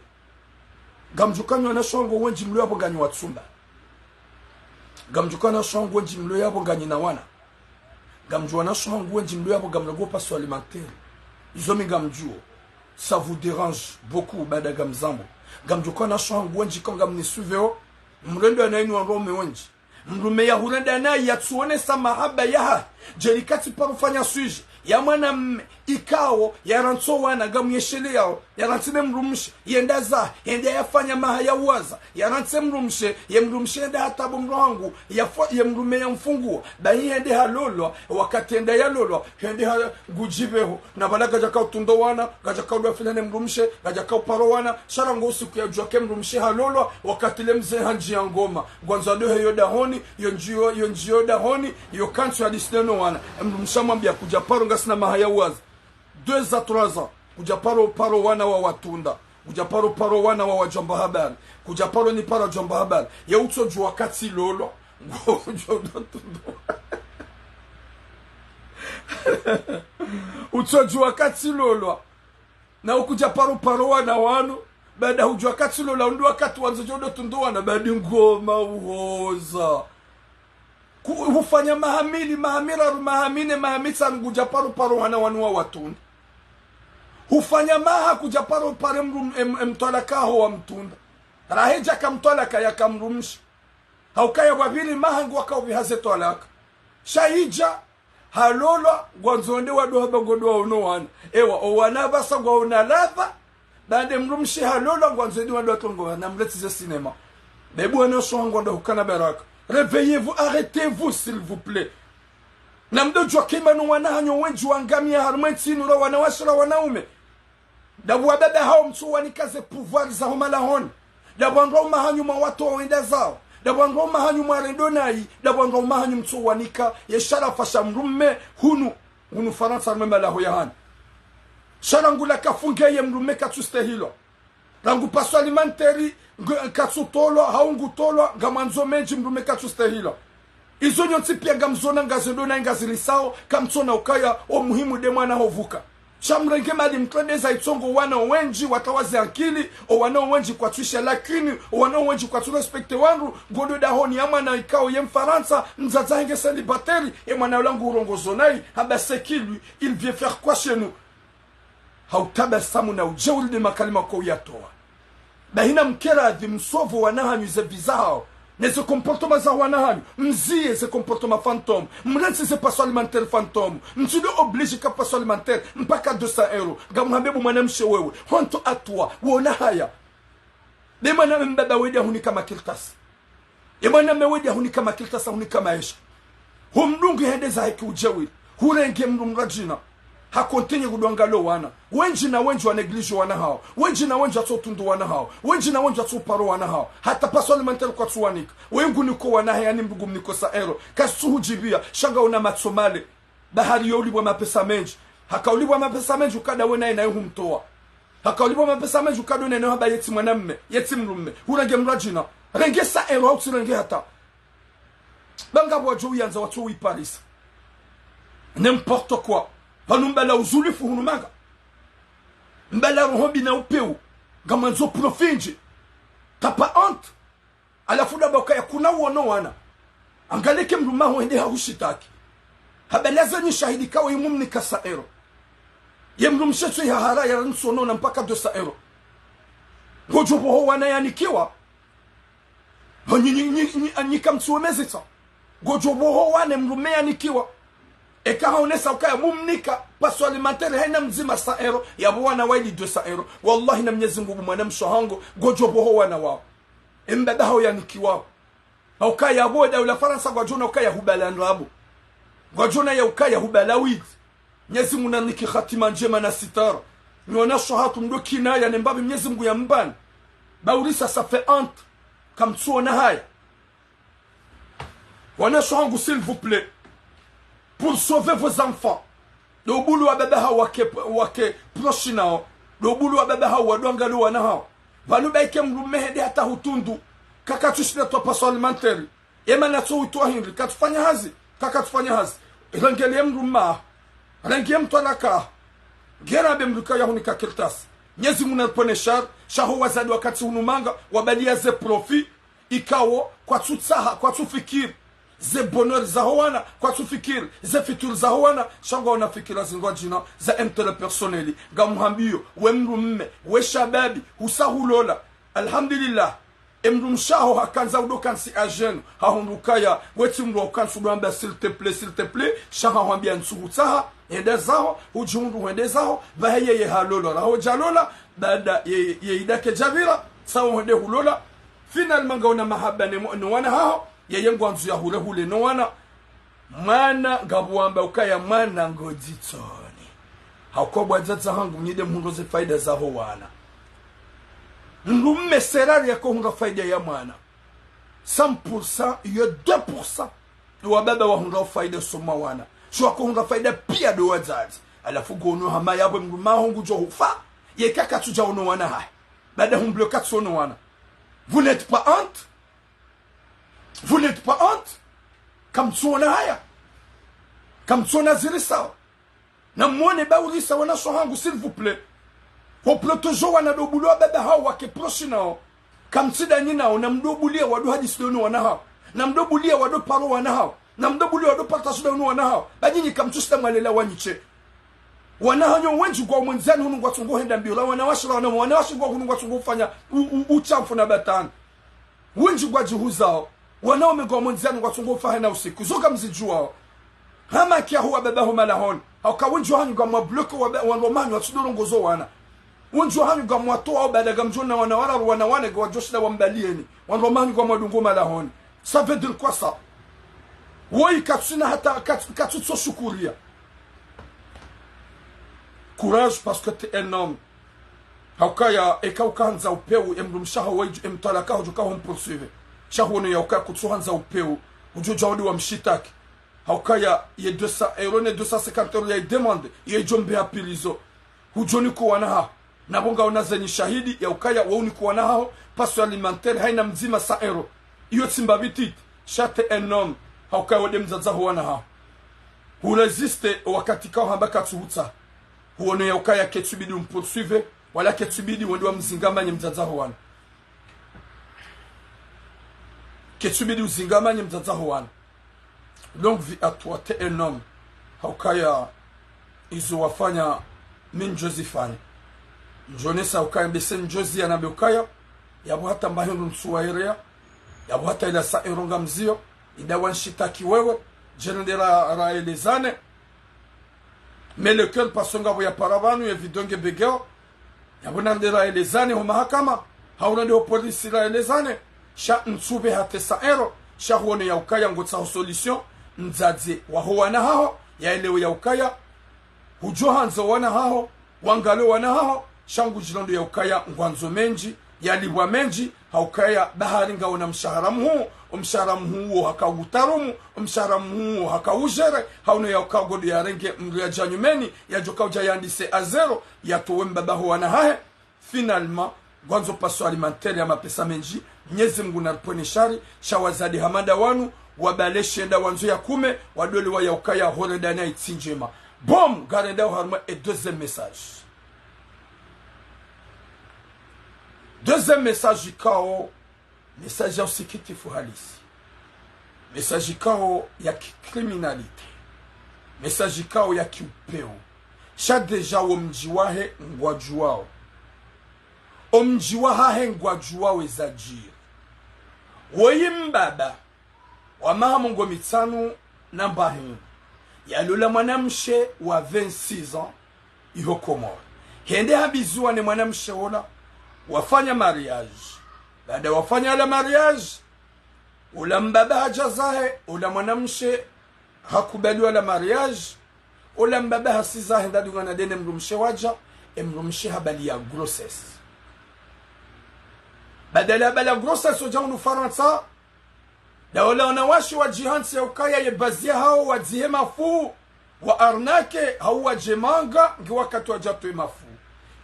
Ngamdjuka wanasho hangu wendji mlio yapvo nganyi watsumba. Ngamdjuka wanasho hangu wendji mlio yapvo nganyi na wana. Ngamdjuwa wanasho hangu wendji mlio yapvo ngamlio go paso alimentaire. Izo mi ngamdjuo. Ça vous dérange beaucoup, baada ngamzambo. Ngamdjuka wanasho hangu wendji ka ngamnisuiveo. Mrendo ya nainu wandru waume wendji. Mndrume yahurenda nayi yatsuonesa mahaba yahahe. Djeli katsi paro fanya sujet ya mwanamme ikao yarantsi owana ngamuyesheleyao, yarantsi ne mdrumshe yenda zahe, yende yafanya maha ya uwaza, yarantsi mdrumshe, ye mdrumshe yenda hata bo mdru hangu, yafo-, ye mdrume yamfungua, bahi yende halolwa, wakati yenda yalolwa, hende ha ngudjipveho, na pvala kadjaka utundu wana, kadjaka udwafila ne mdrumshe, kadjaka uparo wana, sha rangu usiku yadjuwa ke mdrumshe halolwa, wakati le mze handjiya ngoma. Ngwandzo adohe yo dahoni, yo ndjiyo, yo ndjiyo dahoni, yo kantsu ya disne no wana. Mdrumshe amwambiya kudja paro ngasina maha ya uwaza. Deux à trois ans. Kudja paro, paro wana wa watunda. Kudja paro, paro wana wa wadjomba habari. Kudja paro ni paro djomba habari. Ye utsodjuwa wakati lolwa. Ngo udjo udo tundu. Utsodjuwa wakati lolwa. Na ukudja paro paro wana wanu, baada hudjuwa wakati lolwa, undru wakati wandzo djo udo tundu wana, baada ngoma uhoza. Ku-, hufanya maha mili, maha miraru, maha mine, maha mitsanu, kudja paro paro wana wanu wa watunda. Hufanya maha kudja paro pare mdru-, em-, emtwalaka haho wa mtunda. Rahe djaka mtwalaka yaka mdrumshe. Haukaya pvwapviri maha nguwaka upviha ze twalaka. Sha idja, halolwa, ngwandzo wende wado haba ngodo waono wana. Ewa, owana pvasa ngwaona ladha, baada mdrumshe halolwa, ngwandzo wende wado watongo wana, mleti ze cinéma. Bebu wanasho hangu wado hukana baraka. Réveillez-vous, arrêtez-vous, s'il vous plaît. Na mdo djuwa ke mana wana hanyu wendji wangamiya harumwa entsi inu ra wanawashe ra wanaume. Ndapvo wababa hawo mtsuwanika ze pouvoir za ho malahoni. Ndapvo wandru waume hanyu mwawatowa wenda zawo. Ndapvo wandru waume hanyu mwarendo nayi. Ndapvo wandru waume hanyu mtsuwanika ye sharafa sha mdrume hunu, hunu Farantsa harumwa emalaho yahanyu. Sha rangu laka fungwa ye mdrume katsustehilwa. Rangu paso alimentaire, ng-, katsutolwa, hau ngutolwa, ngamwandzo mendji mdrume katsustehilwa. Izo nyontsi piya ngamzona ngazendo nayi ngazirisao, kamtsona ukaya, omuhimu nde mwana hopvuka. Sha mrenge mali mtrende za itsongo wana wendji, watawaze ankili, owana wendji kwatsuisha lakini, owana wendji kwatsu respecte wandru, ngodo dahoni ya mwana ikao ye Mfarantsa, mdzadze wahe nge célibataire, ye mwana ola ngurongozo nayi, hamba c'est qui lui, il vient faire quoi chez nous ? Hautabasamu na ujeuri nde makalima ko uyatowa. Bahi namkeradhi msopvo wana hanyu ze vie zahawo. Ne ze comportement za wana hanyu. Mziye ze comportement fantôme. Mrantsi ze paso alimentaire fantôme. Mtsido obligé ka paso alimentaire. Mpaka deux cents euros. Ngamuhambe bo mwanamshe wewe. Honte à toi. Wona haya. Be mwana mbaba wende ahunika makartasi. Ye mwana mme wende ahunika makartasi, ahunika maesha. Humdungu hende zahe ki ujeuri. Hurenge mdru mradjina. Hakontinye kudwanga lo wana. Wendji na wendji wa néglige wana hawo. Wendji na wendji watso tundu wana hawo. Wendji na wendji watso paro wana hawo. Hata paso alimentaire kwatsuwanika. Wenguniko wana he yani mdru ngumniko cent euros. Kazitsuhudjipviya. Sha ngauna matso male. Bahari yo ulipvwa mapesa mendji. Haka ulipvwa mapesa mendji ukada wena yena yo humtowa. Haka ulipvwa mapesa mendji ukada wena yena yo hamba yetsi mwanamme, yetsi mdrume. Hurenge mradjina. Renge cent euros hau utsirenge hata. Ba ngapvo wadjo uyandza watso uyiparisa. N'importe quoi. Pvanu mbala uzulifu hunu manga. Mbala roho mbi na upewu. Ngamwandzo profit ndje. T'as pas honte ? Halafu ndapvo ukaya kuna uono wana. Angalie ke mdrume haho hende hahushitaki. Hamba laza nyi shahidi kawe imumnika cent euros. Ye mdrumshe tsu ihahara ya rantsu ono na mpaka deux cents euros. Ngodjo pvoho wana yanikiwa. Nyi, nyi, nyi, nyi, nyi kamtsu wemezisa. Ngodjo pvoho wana mdrume yanikiwa. Eka haonesa ukaya mumnika, paso alimentaire haina mdzima cent euros, yapvo wana waili deux cents euros. Wallahi na Mnyezi Mngu bu mwanamshe hangu, ngodjo pvoho wana wao. Embaba hao yanikiwao. Haukaya yapvo daula Farantsa ngwadjona ukaya hubala ndrabo. Ngwadjona ya ukaya hubala widi. Mnyezi Mngu nanike hatima ndjema na sitara. Nyi wanashe hatru mdo kinaya ne mbapvi Mnyezi Mngu ya mbani. Baurisa ça fait honte. Kamtsuona haya. Wanashe hangu, s'il vous plaît. Pour sauver vos enfants. Ndo bulu wa baba hao wake, wake proche nao. Ndo bulu wa baba hao wadjo angaliya wana hao. Pvanu baike mdrume hende hata hutundu. Kakatsu shinda towa paso alimentaire. Ema natso hutowa hindri, katsufanya hazi, kakatsufanya hazi. Rengele mdrume, rengele mtwalaka. Ngena be mdru ka yahunika kartasi. Mnyezi Mngu naripvonese shari, sha ho wazade wakati hunu manga, wabaliya ze profit, ikao, kwatsutsaha, kwatsufikiri. Ze bonheur zaho wana, kwatsufikiri. Ze futur zaho wana, sha ngwaona fikira zindrwadjina, za intérêt personnel. Ngamhambiyo, we mdrume, we shababi, husa hulola. Alhamdulillah. Emdrumshe haho hakandza udo kantsi à genoux, hahundru ukaya, wetsi mdru wa ukantsi udo hamba, s'il te plaît, s'il te plaît, sha hahwambia ntsu hutsaha, hende zaho, hudjihundru hende zaho, pvahe yeye halolwa, raho djalola, baada ye, ye idake djapvira, sawa hende hulola, finalement ngauna mahaba ne, ne wana haho, yeye ngwandzo ya hule hule no wana, mwana, ngapvo wamba ukaya mwana ngoditsoni. Hauka bo wadzadze hangu nyi nde mhundro ze faida zaho wana. Mdrume c'est rare yako hundra faida ya mwana. Cent pour cent, iyo deux pour cent. Wa baba wahundra faida soma wana. Sho wako hundra faida pia ndo wadzadze. Halafu ngono hama yapvo mdrume haho ngudjo hufa. Yeka katsudja ono wana hahe. Baada humble katsu ono wana. Vous n'êtes pas honte? Vous n'êtes pas honte? Kamtsuona haya? Kamtsuona ziri sawa? Na mwone baurisa wanashe hangu, s'il vous plaît. Ho protéger wana ndo bulu wa baba hao wake proche nao. Kamtsi danyi nao, na mdo buliya wado hadisi ndo no wana hao. Na mdo buliya wado paro wana hao. Na mdo buliya wado partager ndo no wana hao. Ba nyinyi kamtsu shinda mwalela wanyi she. Wana hanyu wendji ngwao mwendziani hunu ngwatsongo henda mbio, la wanawashe, la wana, wanawashe ngwao hunu ngwatsongo ufanya u, u, ushamfu na batana. Wendji ngwadjihuzao, wanaume ngwao mwendziani ngwatsongo ufa hena usiku, zo kamzidjuwao. Hama kia huwa baba ho malahoni, hauka wendji wahanyu ngamwa bloqué wa ba, wandru wahanyu watsudolongozo wana. Wendji wahanyu ngamwatoao baada ngamdjona wana wararu wana wane ngwadjo shinda wambaliyeni. Wandru wahanyu ngamwadungo malahoni. Ça veut dire quoi ça? Woyi katsina hata, kats, katsutso shukuriya. Courage parce que t'es un homme. Haukaya, eka ukahandza upvewu, emdrumshe haho waidju, emtwalaka hudjo ka humpoursuivre. Sha huono ya ukaya kutsuhandza upvewu, udjo dja udi wamshitaki. Haukaya, ye deux cents euros ne deux cent cinquante euros ya idemande, ye idjo mbe ha prison. Hudjo niko wana haho. Na bo ngaona zenyi shahidi, ya ukaya, wo uniko wana haho, paso alimentaire, haina mdzima cent euros. Iyo tsi mbapvi titi, sha t'es un homme, haukaya wo nde mdzadze ho wana haho. Hurésister, wakati kao hamba katsuhutsaha. Huono ya ukaya ketsubidi umpoursuivre, wala ketsubidi wende wamzingamanye mdzadze ho wana. Ketsubidi uzingamanye mdzadze ho wana. Longue vie à toi, t'es un homme. Haukaya izo wafanya, mi ndjo zifanya. Ndjonesa ukaya mbese ndjo ziya na be ukaya, yapvo hata mba hindru ntsuwahereya, yapvo hata ila cent euros ngamziyo, ida wanshitaki wewe, djeri nde ra, raelezane. Mais le cœur paso ngapvo ya para pvanu ye vidéo nge begeo. Yapvo nande raelezane ho mahakama, hau nande ho polisi raelezane. Sha ntsupve hata cent euros, sha huono ya ukaya ngotsaho solution, mdzadze waho wana haho, yaelewe ya ukaya, hudjo handza wana haho, wangaliye wana haho, sha ngudjilondo ya ukaya ngwandzo mendji, yalipvwa mendji, haukaya bahari ngaona mshahara muhuu, omshahara muhuu wo haka utarumu, omshahara muhuu wo haka ujere, hauno ya uka ngodo yarenge mdru yadja nyumeni, yadjo ka udja yandise à zéro, yatowe mbaba ho wana hahe. Finalement, ngwandzo paso alimentaire ya mapesa mendji, Mnyezi Mngu naripvwene shari, sha wazade hama nda wanu, wabale shenda wandzo ya kume, wadole wa ya ukaya hore dana itsi ndjema. Bom, ngarenda oharumwa e deuxième message. Deuxième message ikao, message ya usikitifu halisi. Message ikao ya kicriminalité. Message ikao ya kiupvewu. Sha déjà wo mdji wahe ngwadjuwao. O mdji wahahe ngwadjuwao ezadjiri. Woyi mbaba wa maha mengo mitsanu na mbahinga, yalola mwanamshe wa vingt-six ans, iho Komori. Hende habiziwa ne mwanamshe ola, wafanya mariage. Baada wafanya la mariage, ola mbaba hadja zahe, ola mwanamshe hakubaliwa la mariage, ola mbaba hasi zahe hende hadungana de ne mdrumshe wadja, e mdrumshe habaliya grossesse. Badala habaliya grossesse wadja hunu Farantsa, nda ola wanawashe wadjihantsi ya ukaya ye bazi yahawo wadzihe mafu, wa arnaquer, hau wadje manga, nge wakati wadja towe mafu.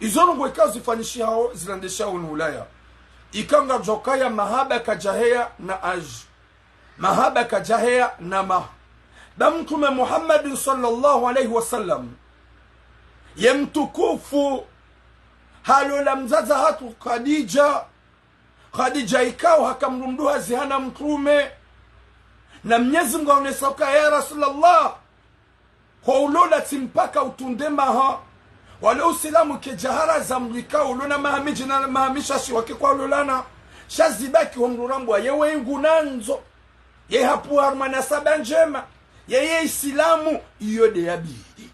Izo ndrongoo ikao zifanyishihao, zilandeshihao hunu Ulaya. Ika ngardjo ukaya mahaba kadjaheya na âge. Mahaba kadjaheya na maha. Ba Mtrume Muhammadin swallallahu alayhi wa sallam, ye mtukufu, halola mdzadze hatru Khadija. Khadija ikao haka mdru mduhazi hana Mtrume. Na Mnyezi Mngu haonesa ukaya, ya Rasulallah, ho ulola tsi mpaka utunde maha. Wala Usilamu kedjaharaza mdru ikao ulona maha mindji na maha mishashi wake kwalolana. Sha zibaki ho mdru rambwa ye we ngu nandzo. Ye hapvuha harumwa nasaba ndjema. Ye ye Isilamu, iyo de yabidi.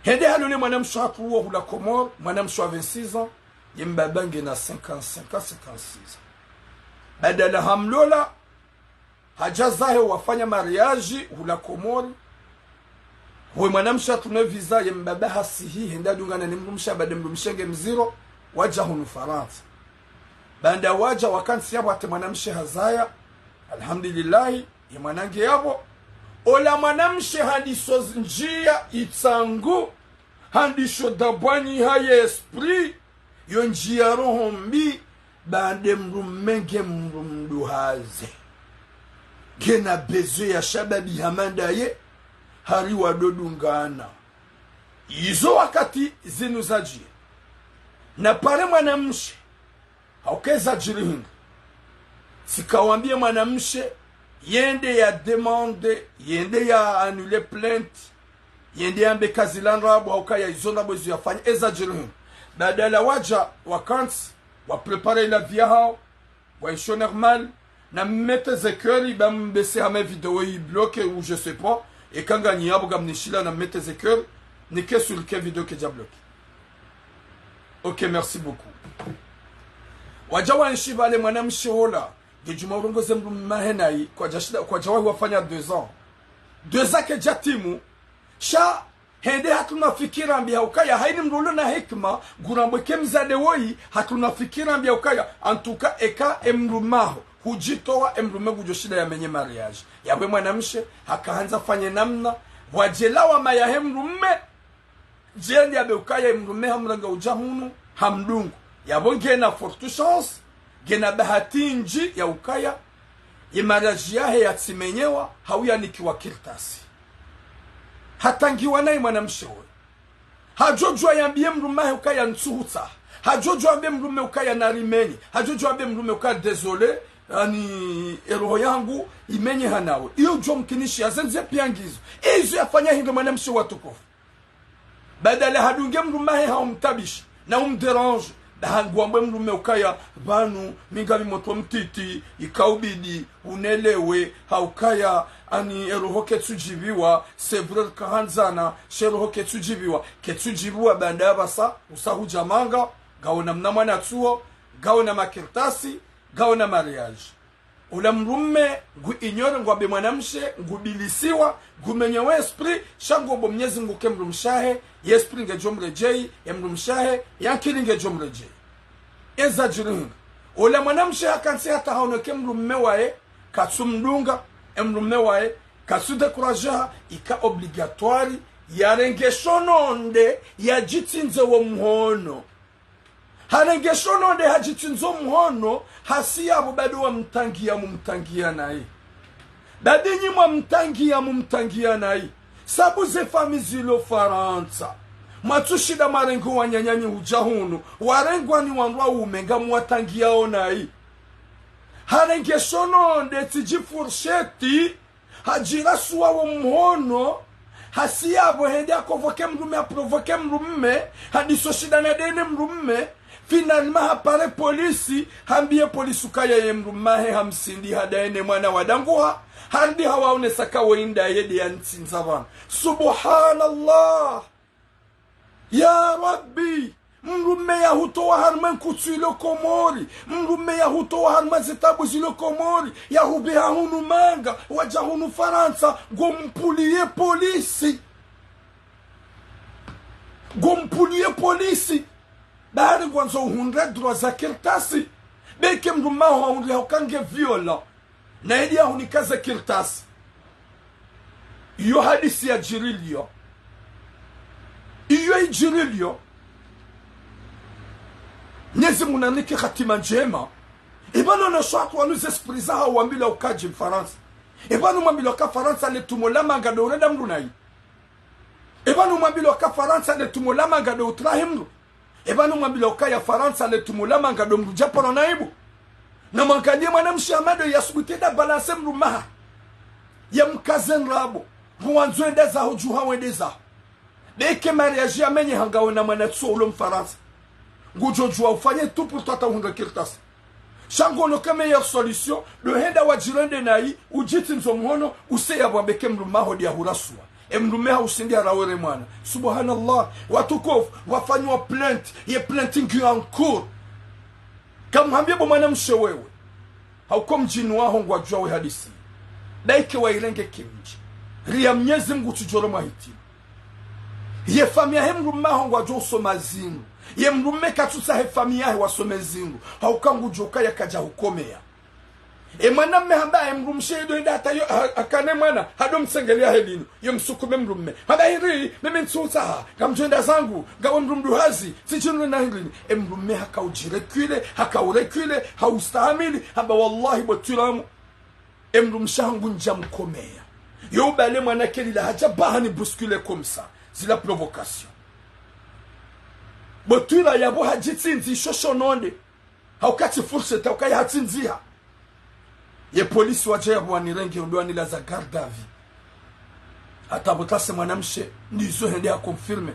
Hende halole mwanamshe hatru wo hula Komori, mwanamshe wa vingt-six ans, ye mbaba ngena cinquante-cinq ans, cinquante-six ans. Badala hamlola, hadja zahe wafanya mariage hula Komori. Howe mwanamshe hatru ne visa, ye mbaba hasihi, hende hadungana ne mdrumshe, baada mdrumshe nge mdziro, wadja hunu Farantsa. Baanda wadja wakantsi yapvo hata mwanamshe hazaya, alhamdulillahi, ye mwana nge yapvo. Ola mwanamshe handiso z-, ndjia itsangu, handisho dabwani ha ye esprit, yo ndjia roho mbi, baanda mdrume nge mdru mduhazi. Ngena besoin ya shababi hama ndaye, hari wadodungana. Izo wakati zinu zadjia. Na pare mwanamshe, hauka ezadjiri hindri. Tsikawambie mwanamshe, yende ya demande, yende ya annuler plainte, yende yambe kazi la ndrabo, hauka ya izo ndrabo izo yafanya, ezadjiri hindri. Badala wadja, wakantsi, wa préparer la vie yahao, wa isho normal, na mmete ze cœur, iba mbese hama vidéo yi bloqué ou je sais pas, eka nganyi yapvo ngamnishila na mmete ze cœur, nike sûr que vidéo kedja bloqué. Ok, merci beaucoup. Wadja wanshi pvale mwanamshe ola, ngedjuma urongoze mdrume hahe nayi, kwadja shinda, kwadja wahi wafanya deux ans. Deux ans kedja timu, sha hende hatruna fikira mbi ha ukaya, hayini mdru ulo na hikima, ngurambwe ke mdzadze woyi, hatruna fikira mbi ha ukaya, en tout cas, eka emdrume haho hudjitowa, emdrume ngudjo shinda yamenye mariage. Yapvo mwanamshe, haka handza fanye namna, pvwadje lawama yahe mdrume, djendi yabe ukaya emdrume hamranga udja hunu, hamdungu. Yapvo ngena forte chance, ngena bahati ndji ya ukaya, ye mariage yahe yatsimenyewa, hau yanikiwa kartasi. Hatangiwa nayi mwanamshe oyo. Hadjodjuwa yambie mdrume hahe ukaya ntsuhutsaha. Hadjodjuwa yambie mdrume ukaya narimenye. Hadjodjuwa yambie mdrume ukaya désolé, ani eroho yangu imenye hanawe. Iyo djo mkinishiha, zendze pia ngizo. Izo yafanya hindri mwanamshe watukufu. Badala hadunge mdrume hahe ha umtabishi, na umdérange, da hangu wambwe mdrume ukaya, pvanu, mi ngami motro mtiti, ikaubidi, unelewe, ha ukaya, ani eroho ketsudjibiwa, c'est vrai kahandzana, sha eroho ketsudjibiwa, ketsudjibiwa, baanda ya pvasa, usa hudja manga, ngawona mna mwana tsuo, ngawona makartasi, ngawona mariage. Ula mdrume ngu ignoré, ngwambe mwanamshe, ngubilisiwa, ngumenyewa esprit, sha ngombo Mnyezi Mngu ke mdrumshe hahe, ye esprit ngedjo mredjeyi, ye mdrumshe hahe, ye ankili ngedjo mredjeyi. Ezadjiri hindri. Ula mwanamshe hakantsi hata haono ke mdrume waye, katsumdunga, emdrume waye, katsu décourager ha, ika obligatoire, yarenge shononde, yadjitsindze wo mhono. Harenge shononde hadjitsindze wo mhono, hasi yapvo bado wamtangia mumtangia nayi. Badi nyi mwamtangia mumtangia nayi. Sabu ze famiyi zilo Farantsa. Mwatsushinda mwarenge wananyanyu hudja hunu, warengwa ni wandru waume ngamwatangiao nayi. Harenge shononde tsidji fourchette, hadjirasua wo mhono, Hasi yapvo hende haconvoqué mdrume, haprovoqué mdrume, handiso shindana ndeye ne mdrume. Finalement hapare polisi, hambiye polisi ukaya ye mdrume wahe hamsindi hadaye ne mwana wadanguha, harudi hawaonesa ka woyi ndaye nde yantsindza pvanu. Subhanallah. Ya Rabbi, mdrume yahutowa harumwa nkutsu ilo Komori, mdrume yahutowa harumwa zitabu zilo Komori, yahubeha hunu manga, wadja hunu Farantsa, ngompvuliye polisi. Ngompvuliye polisi. Bahari ngwandzo uhundre droit za kartasi. Beke mdrume waho hahundre hauka nge violent. Na yedi yahunika ze kartasi. Iyo hadisi yadjiri liyo. Iyo idjiri liyo. Mnyezi Mungu nanike hatima ndjema. Ipvanu no shwatu wanu ze esprit zahawo wambilwa uka dji Mfarantsa. Ipvanu mwambilwa uka Farantsa le tumo la manga ndo urenda mdru nayi. Ipvanu mwambilwa uka Farantsa le tumo la manga ndo utrahi mdru. Ipvanu mwambilwa ukaya Farantsa le tumo la manga ndo mdru djaparo na aibu. Na mwangaliye mwanamshe hama ndo yasubutu yende yabalanse mdrume wahahe. Yamkaze ndrabo. Nguwandzo wende zaho djuha wende zaho. Beke mariage yamenye hanga wena mwana tso ulo Mfarantsa. Ngudjo djuwa ufanye tout pour toi hata uhundre kartasi. Sha ngono ka meilleure solution, ndo henda wadjirende nayi, udjitsindze mhono, use yapvo beke mdrume waho nde yahurasua. E mdrume hahusindi harawere mwana. Subhanallah. Watukufu, wafanywa plainte, ye plainte ngiyo en cours. Kamhambiye bo mwanamshe wewe. Hauka mdjini waho ngwadjuwa we hadisi. Ndayike wayirenge kimdji. Riya Mnyezi Mungu tsudjoro mwa hitima. Ye famiyi yahe mdrume waho ngwadjo usoma zindru. Ye mdrume katsutsaha ye famiyi yahe wasome zindru. Hauka ngudjo ukaya kadja hukomeya. E mwanamme hamba e mdrumshe ndo henda hata yo ha-, hakane mwana, hado mtsengeleya he linu. Yo msukume mdrume. Hamba hindri, mimi ntsutsaha, ngamdjo henda zangu, ngawe mdru mduhazi, tsidjinu na hindri. E mdrume haka udjireculer, haka ureculer, haustahamili, hamba wallahi bo twila mu. E mdrumshe hangu ndja mkomeya. Yo ubale mwana kelila hadja ba hani bousculer comme ça. Zila provocation. Bo twila yapvo hadjitsindzi shosho nonde. Hauka tsi fourchette, hauka yahatsindziha. Ye polisi wadja yapvo wanirenge, ndo wanilaza garde à vue. Hata pvo tasi mwanamshe, ndizo hende haconfirmer.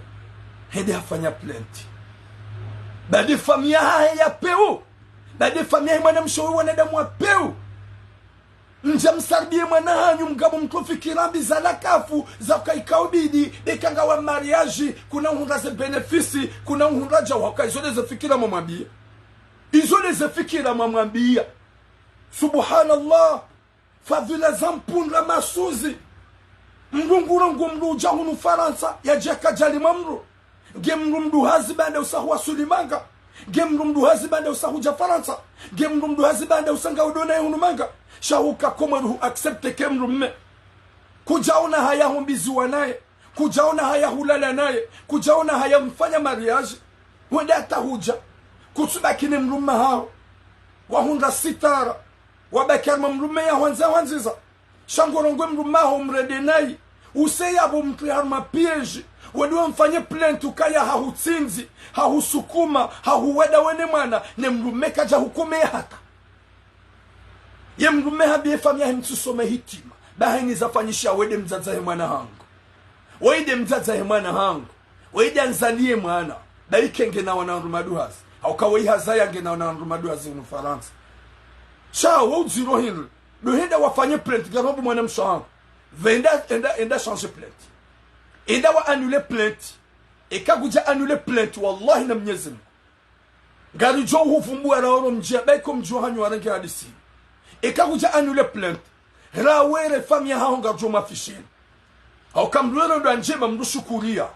Hende hafanya plainte. Badi famiyi yahahe ya peu. Badi famiyi yahe mwanamshe we wanadamu wa peu. Ndja msaribiye mwana hanyu mgabo mtro fikira mbi za lakafu, za uka ika ubidi, beka ngawa mariage, kuna uhundra ze bénéfice, kuna uhundra djawu hauka izo nde ze fikira mwamwambiya. Izo nde ze fikira mwamwambiya. Subhanallah. Fadhila za mpundra masuzi. Mdru ngurongoa mdru udja hunu Farantsa, yadja kadjali mwa mdru. Nge mdru mduhazi baanda usa huwasuli manga. Nge mdru mduhazi baanda usa hudja Farantsa. Nge mdru mduhazi baanda usa ngawudo naye hunu manga. Sha huka Komori hu accepter ke mdrume. Kudjaona haya humbiziwa naye. Kudjaona haya hulala naye. Kudjaona haya mfanya mariage. Wende hata hudja. Kutsubaki ne mdrume haho. Wahundra sitara. Wabaki harumwa mdrume ya hwanza hwandziza. Sha ngorongoe mdrume haho umrende nayi. Use yapvo mtri harumwa piège. Wende wamfanye plainte ukaya hahutsindzi, hahusukuma, hahuwada we ne mwana, ne mdrume kadja hukomeya hata. Ye mdrume hambiye famiyi yahe mtsusome hitima. Baha ini zafanyisha wende mdzadze he mwana hangu. Wende mdzadze he mwana hangu. Wende andzaliye mwana. Ba ike ngena wana wandru maduhazi. Hauka we ihazaya ngena wana wandru maduhazi hunu Farantsa. Sha, wo udziro hindri. Ndo henda wafanye plainte, ngarombo mwanamshe hangu. Pvenda, enda, enda changer plainte. Enda wa annuler plainte. Eka kudja annuler plainte, wallahi na Mnyezi Mungu. Ngaridjo uhuvumbuwa raoro mdjia, ba iko mdji wahanyu warenge hadisi. Eka kudja annuler plainte. Rawere famiyi yahaho ngaridjo mafisheni. Hauka mdru wero ndo ndjema mdru shukuriya.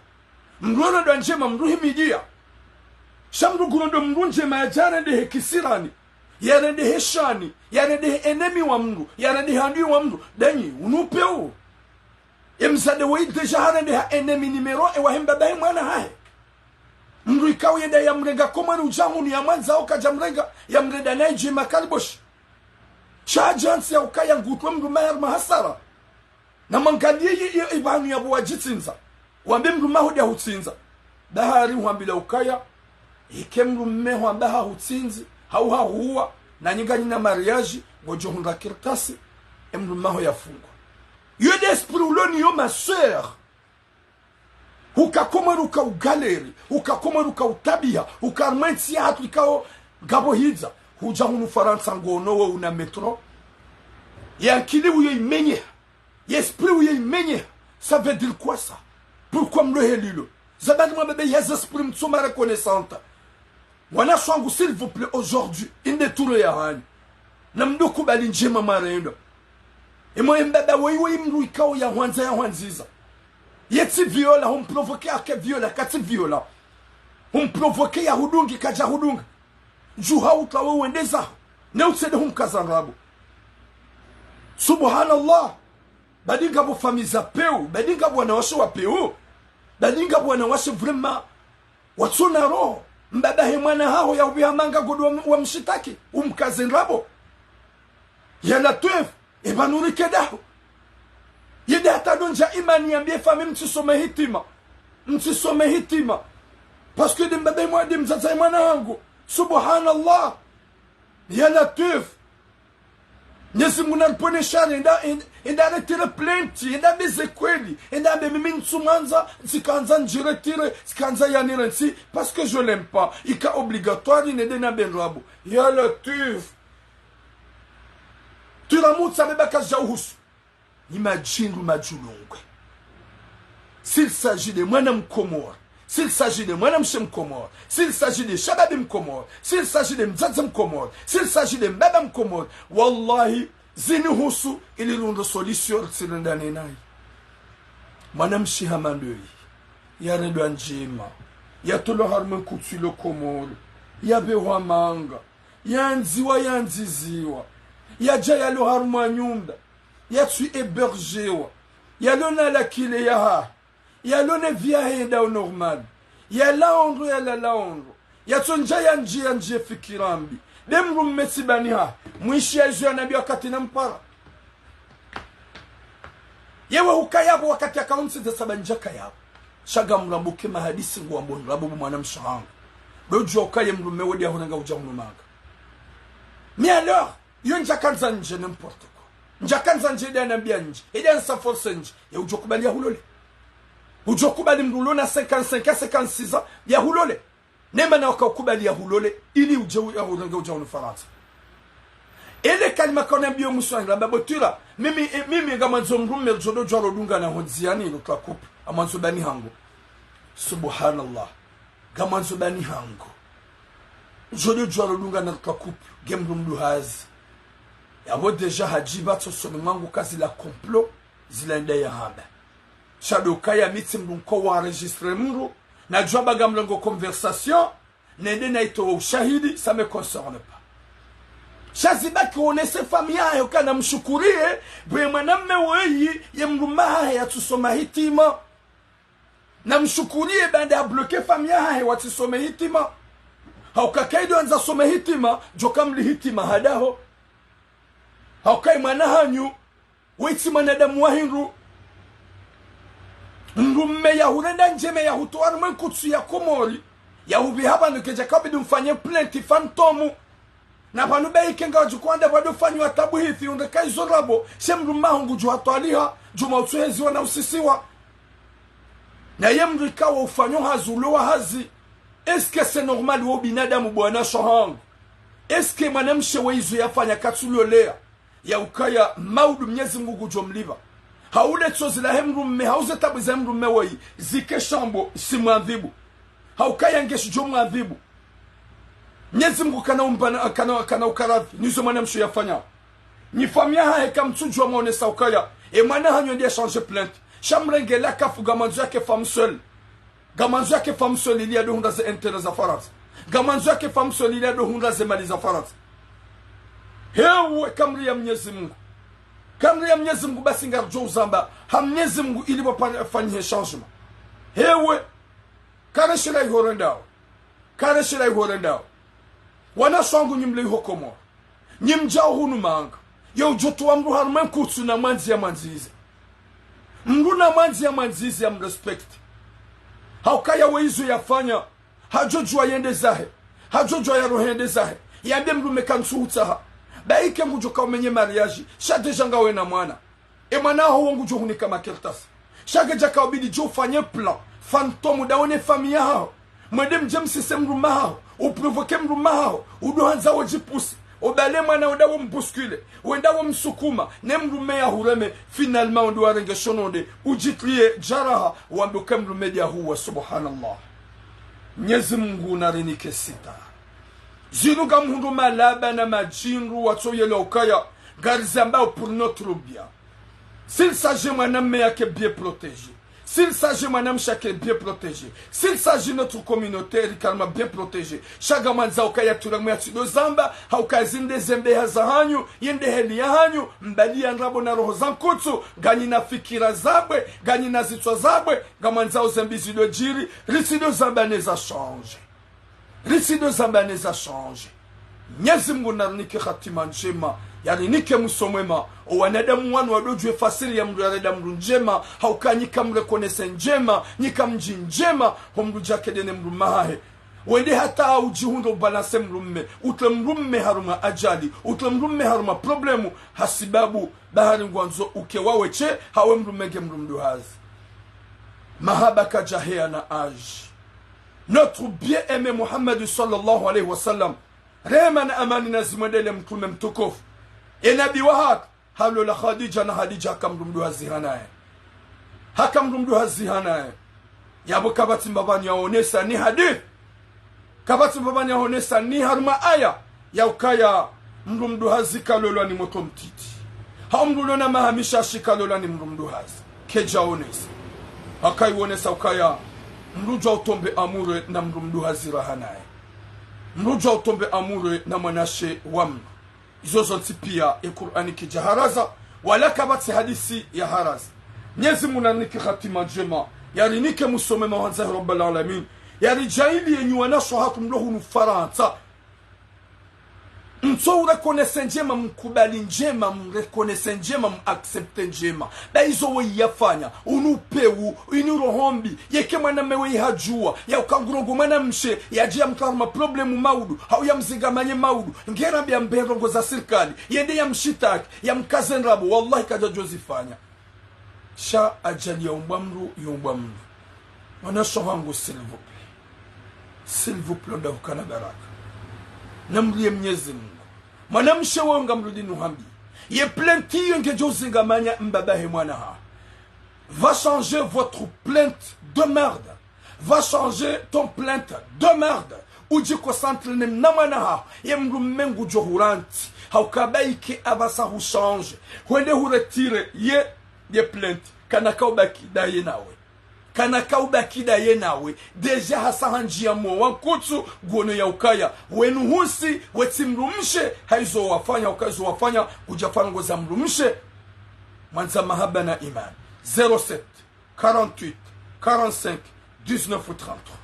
Mdru wero ndo ndjema mdru himidiya. Sha mdru nguro ndo mdru ndjema yadja yarende he kisirani. Yarende he shani. Yarende he ennemi wa mdru. Yarende he adui wa mdru. Danyi, unupe u. Ye mdzadze woyi déjà harende ha ennemi numéro un wahe mbaba he mwana hahe. Mdru ikao yenda yamrenga Komori udja hunu yamwandza hauka kadja mrenga, yamrenda nayi djema kaliboshi. Sha djantsi ya ukaya ngutwe mdrume harumwa hasara. Na mwangaliye ye, ye, ipvanu yapvo wadjitsindza. Wambe mdrume haho nde yahutsindza. Bahari uhambila ukaya, ike mdrume hwamba hahutsindzi, hau hahuwa, na nyi nganyina mariage, ngodjo hundra kartasi, e mdrume haho yafungwa. Yo nde esprit ulo nayo ma sœur. Uka Komori uka ugaleri, uka Komori uka utabiha, uka harumwa entsi yahatru ikao ngapvo hidza, hudja hunu Farantsa ngono we una métro. Ye ankili uyo imenyeha, ye esprit uyo imenyeha, ça veut dire quoi ça? Pourquoi mlohe lilo? Zabani mwa bebe ya ze esprit mtsoma reconnaissante. Wanashe wangu, s'il vous plaît, aujourd'hui, inde turo ya hanyu. Na mdo kubali ndjema mwarenda. Emo embaba weyi weyi mdru ikao ya hwandza ya hwandziza. Ye tsi viola, humprovoke ake viola, katsi viola. Humprovoke ya hudungi, kadja hudunga. Dju ha utwa we wende zaho. Ne utsende humkaza ndrabo. Subhanallah. Badi ngapvo famiyi za pewu, badi ngapvo wanawashe wa pewu. Badi ngapvo wanawashe vraiment watsuna roho. Mbaba he mwana haho ya ubiha manga godo wa, wa mshitaki, umkaze ndrabo. Ya Latwif, eba nuri kedaho. Yede hata dondja imani yambiye famiyi mtsisome hitima. Mtsisome hitima. Parce que de mbaba he mwa-, de mdzadze he mwana hangu. Subhanallah. Ya Latwif. Mnyezi Mungu nariponeshe, enda, enda, enda retire plainte, enda beze kweli, enda be mimi ntsumwandza, tsikandza ndjiretire, tsikandza yanire ntsi, parce que je l'aime pas. Ika obligatoire, nende na be ndrabo. Ya Latwif. Twiramutsa beba kaja uhusu. Ni madjindru madjulungwe. S'il s'agit de mwana Mkomori, s'il s'agit de mwanamshe Mkomori, s'il s'agit de shababi Mkomori, s'il s'agit de mdzadze Mkomori, s'il s'agit de mbaba Mkomori, wallahi, zinihusu ili runde solution tsirendane nayi. Mwanamshe hama ndoyi, yarendwa ndjema, yatolwa harumwa nkutsu ilo Komori, yabehwa manga, yandziwa, yandziziwa, yadja yalo harumwa nyumba, yatsu hébergewa, yalo na la clé yahahe, yalo ne vie yahe yenda au normal, yalala ondro, yalala ondro, yatsondja yandjiye, yandjiye fikira mbi. Be mdrume tsi bani hahe, mwishi ya izo ya nabi wakati na mpara. Yewe hukaya pvo wakati yaka untsi dza saba ndjakaya pvo. Sha ngamrambuke mahadisi nguwambo ndrabo bo mwanamshe hangu. Be udjuwa ukaya mdrume wodi ya hunanga udja hunu manga. Mais alors, yo ndjakandza ndje n'importe quoi. Ndjakandza ndje ede yanambia ndje, ede yanisa force ndje, ya udjo kubali ya hulole. Udjo kubali mdru ulo na cinquante-cinq à cinquante-six ans ya hulole. Nema na waka ukubali ya hulole, ili udje u-, ya hulenge udja hunu Farantsa. Ele kalima kaunambia mswahili, amba bo Twira, mimi, eh, mimi ngamwandzo mdrume djodo djwaro dungana ho ndziani ilo twa couple, ngamwandzo bani hangu. Subhanallah. Ngamwandzo bani hangu. Djodo djwaro dungana twa couple, nge mdru mdru hazi. Yapvo déjà hadjiba tso soni mwangu ka zila complot, zila nda ya hamba. Sha ndo kaya mi tsi mdru nko wa enregistrer mdru, nadjua ba ngamrengo conversation, nende naitowa ushahidi, ça me concerne pas. Sha zibaki wonese famiyi yahe ukana mshukuriye, bwe mwanamme woyi, ye mdrume hahe yatsusoma hitima. Na mshukuriye baanda ya bloquer famiyi yahahe watsisome hitima. Hauka kaido andza some hitima, djoka mli hitima hadaho. Hauka ye mwana hanyu, we tsi mwanadamu wa hindru. Mdrume ya hurenda ndjema ya hutowa harumwa nkutsu ya Komori, ya hubiha pvanu kedja kabidi mfanye plainte fantôme. Na pvanu be ike nga wadjukwanda pvado fanyiwa tabuhithi undre ka izo ndrabo, she mdrume haho ngudjo hatwaliha, djuma utsuheziwa na usisiwa. Na ye mdru ikawa ufanyo hazi, ulo wa hazi. Est-ce que c'est normal wo binadamu bwana shahangu? Est-ce que mwanamshe we izo yafanya katsulolea? Ya ukaya maudu Mnyezi Mungu ngudjo mlipva. Hau le tsozi lahe mdrume, hau ze tabu za mdrume woyi, zike shambo, si mwadhibu. Hauka ya ngeshi djo mwadhibu. Mnyezi Mungu kana umbana, kana, kana ukaradhi, nizo mwanamshe yafanya. Nyi famiyi yahahe kamtsudjua mwonesa ukaya, e mwana hanyu ndiye changer plainte. Sha mrenge la kafu ngamwandzo yake femme seule. Ngamwandzo yake femme seule ili yado hundra ze intérêt za Farantsa. Ngamwandzo yake femme seule ili yado hundra ze mali za Farantsa. Hewe kamri ya Mnyezi Mungu. Kamri ya Mnyezi Mungu basi ngaridjo uzamba ha Mnyezi Mungu ili pvapvani fanyihe changement. Hewe. Kareshela iho rendao. Kareshela iho rendao. Wanashe wangu nyi mle iho Komori. Nyi mdjao hunu manga. Ye udjo towa mdru harumwa nkutsu na mwandzi ya mwandzize. Mdru na mwandzi ya mwandzize ya mrespecte. Hauka ya we izo yafanya. Hadjo djua yende zahe. Hadjo djua ya rohe yende zahe. Yambe mdrume kantsu hutsaha. Ba ike ngudjo ka umenye mariage. Sha déjà ngawe na mwana. E mwana haho wo ngudjo hunika makartasi. Sha kedja ka ubidi djo ufanye plan. fantôme, udawo ne famille yahaho. Mwende mdje msise mdrume wahaho, uprovoqué mdrume wahaho, udo handza wodjipusé, obale mwana udawo mbousculé, wenda womsukuma, ne mdrume yahureme, finalement udo warenge shononde, udjitriye djaraha, wambe uka mdrume diyahuwa, subhanallah. Mnyezi Mungu narinike sitara. Zinu ngamhundru malaba na madjindru watsoyelewa ukaya, ngarizambao pour notre bien. S'il s'agit mwanamme yake bien protégé, s'il s'agit mwanamshe yake bien protégé, s'il s'agit notre communauté rika harumwa bien protégé, sha ngamwandzao ukaya turamu yatsidozamba, hauka zinde zembeha zahanyu, yende heli yahanyu, mbali ya ndrabo na roho za nkutsu, nganyina fikira zabwe, nganyina zitswa zabwe, ngamwandzao zembi zidodjiri, ritsidozamba neza changé. Ritsidozamba neza changé. Mnyezi Mungu narinike hatima ndjema, yarinike mwiso mwema. Owanadamu wanu wadodjuwe fasiri ya mdru yarenda mdru ndjema, hauka nyi kamreconnaissé ndjema, nyi kamdji ndjema, ho mdru djakede ne mdrume wahahe. Wende hata udjihundre ubalancé mdrume, utre mdrume harumwa ajali, utre mdrume harumwa problème, hasibabu bahari ngwandzo uke wawe she, hawe mdrume nge mdru mduhazi. Mahaba kadjaheya na âge. Notre bien-aimé Muhammad sallallahu alayhi wa sallam, rehema na amani nazimwendelee mtrume mtukufu, e nabi wahatru, halola Khadija na Khadija haka mdru mduhazi hanaye. Haka mdru mduhazi hanaye. Yapvo kapvatsi mbapvani yaonesa ni hadith. Kapvatsi mbapvani yaonesa ni harumwa aya, ya ukaya mdru mduhazi kalolwa ni moto mtiti. Hau mdru ulona maha mishashi kalolwa ni mdru mduhazi. Kedjaonesa. Haka iwonesa ukaya mdru djuwa utombe amoureux na mdru mduhazi raha naye. Mdru djuwa utombe amoureux na mwanamshe wa mdru. Izo zontsi pia e Kur'ani kidjaharaza, wala kapvatsi hadisi yaharaza. Mnyezi Mungu narinike hatima ndjema, yarinike mwiso mwema wandzahi Rabbal Alamin, yaridjaanliye nyi wanashe wahatru mlo hunu Farantsa. Mtso ureconnaissé ndjema, mkubali ndjema, mreconnaissé ndjema, muaccepté ndjema. Ba izo weyi yafanya, unu upeu, inu roho mbi, yeke mwanamme weyi hadjuwa, ya uka ngurongoa mwanamshe, yadje yamtria harumwa problème maudu, hau yamzingamanye maudu, nge rambe yambe ndrongoo za sirikali, yende yamshitaki, yamkaze ndrabo, wallahi kadjadjozifanya. Sha ajali ya umbwa mdru, ya umbwa mdru. Wanashe wahangu, s'il vous plaît. S'il vous plaît, ndahukana baraka. Namliye Mnyezi Mungu. Mwanamshe wewe ngamrudi nuhambi. Ye plainte iyo ngedjo uzingamanya mbaba he mwana ha. Va changer votre plainte de merde. Va changer ton plainte de merde. Udji concentré ne mna mwana ha. Ye mdrume ngudjo hurantsi. Hauka ba ike apvasa hu changer. Hwende hu retirer ye, ye plainte. Kana kaubaki daye nawe. Kana kaubaki daye nawe. Déjà hasa handjiya mowa nkutsu, nguono ya ukaya wenu husi, wetsi mdrumshe, ha izo wafanya, uka izo wafanya, udjafanya ngo za mdrumshe. Mwandza mahaba na imani. Zéro sept, quarante-huit, quarante-cinq, dix-neuf trente-trois.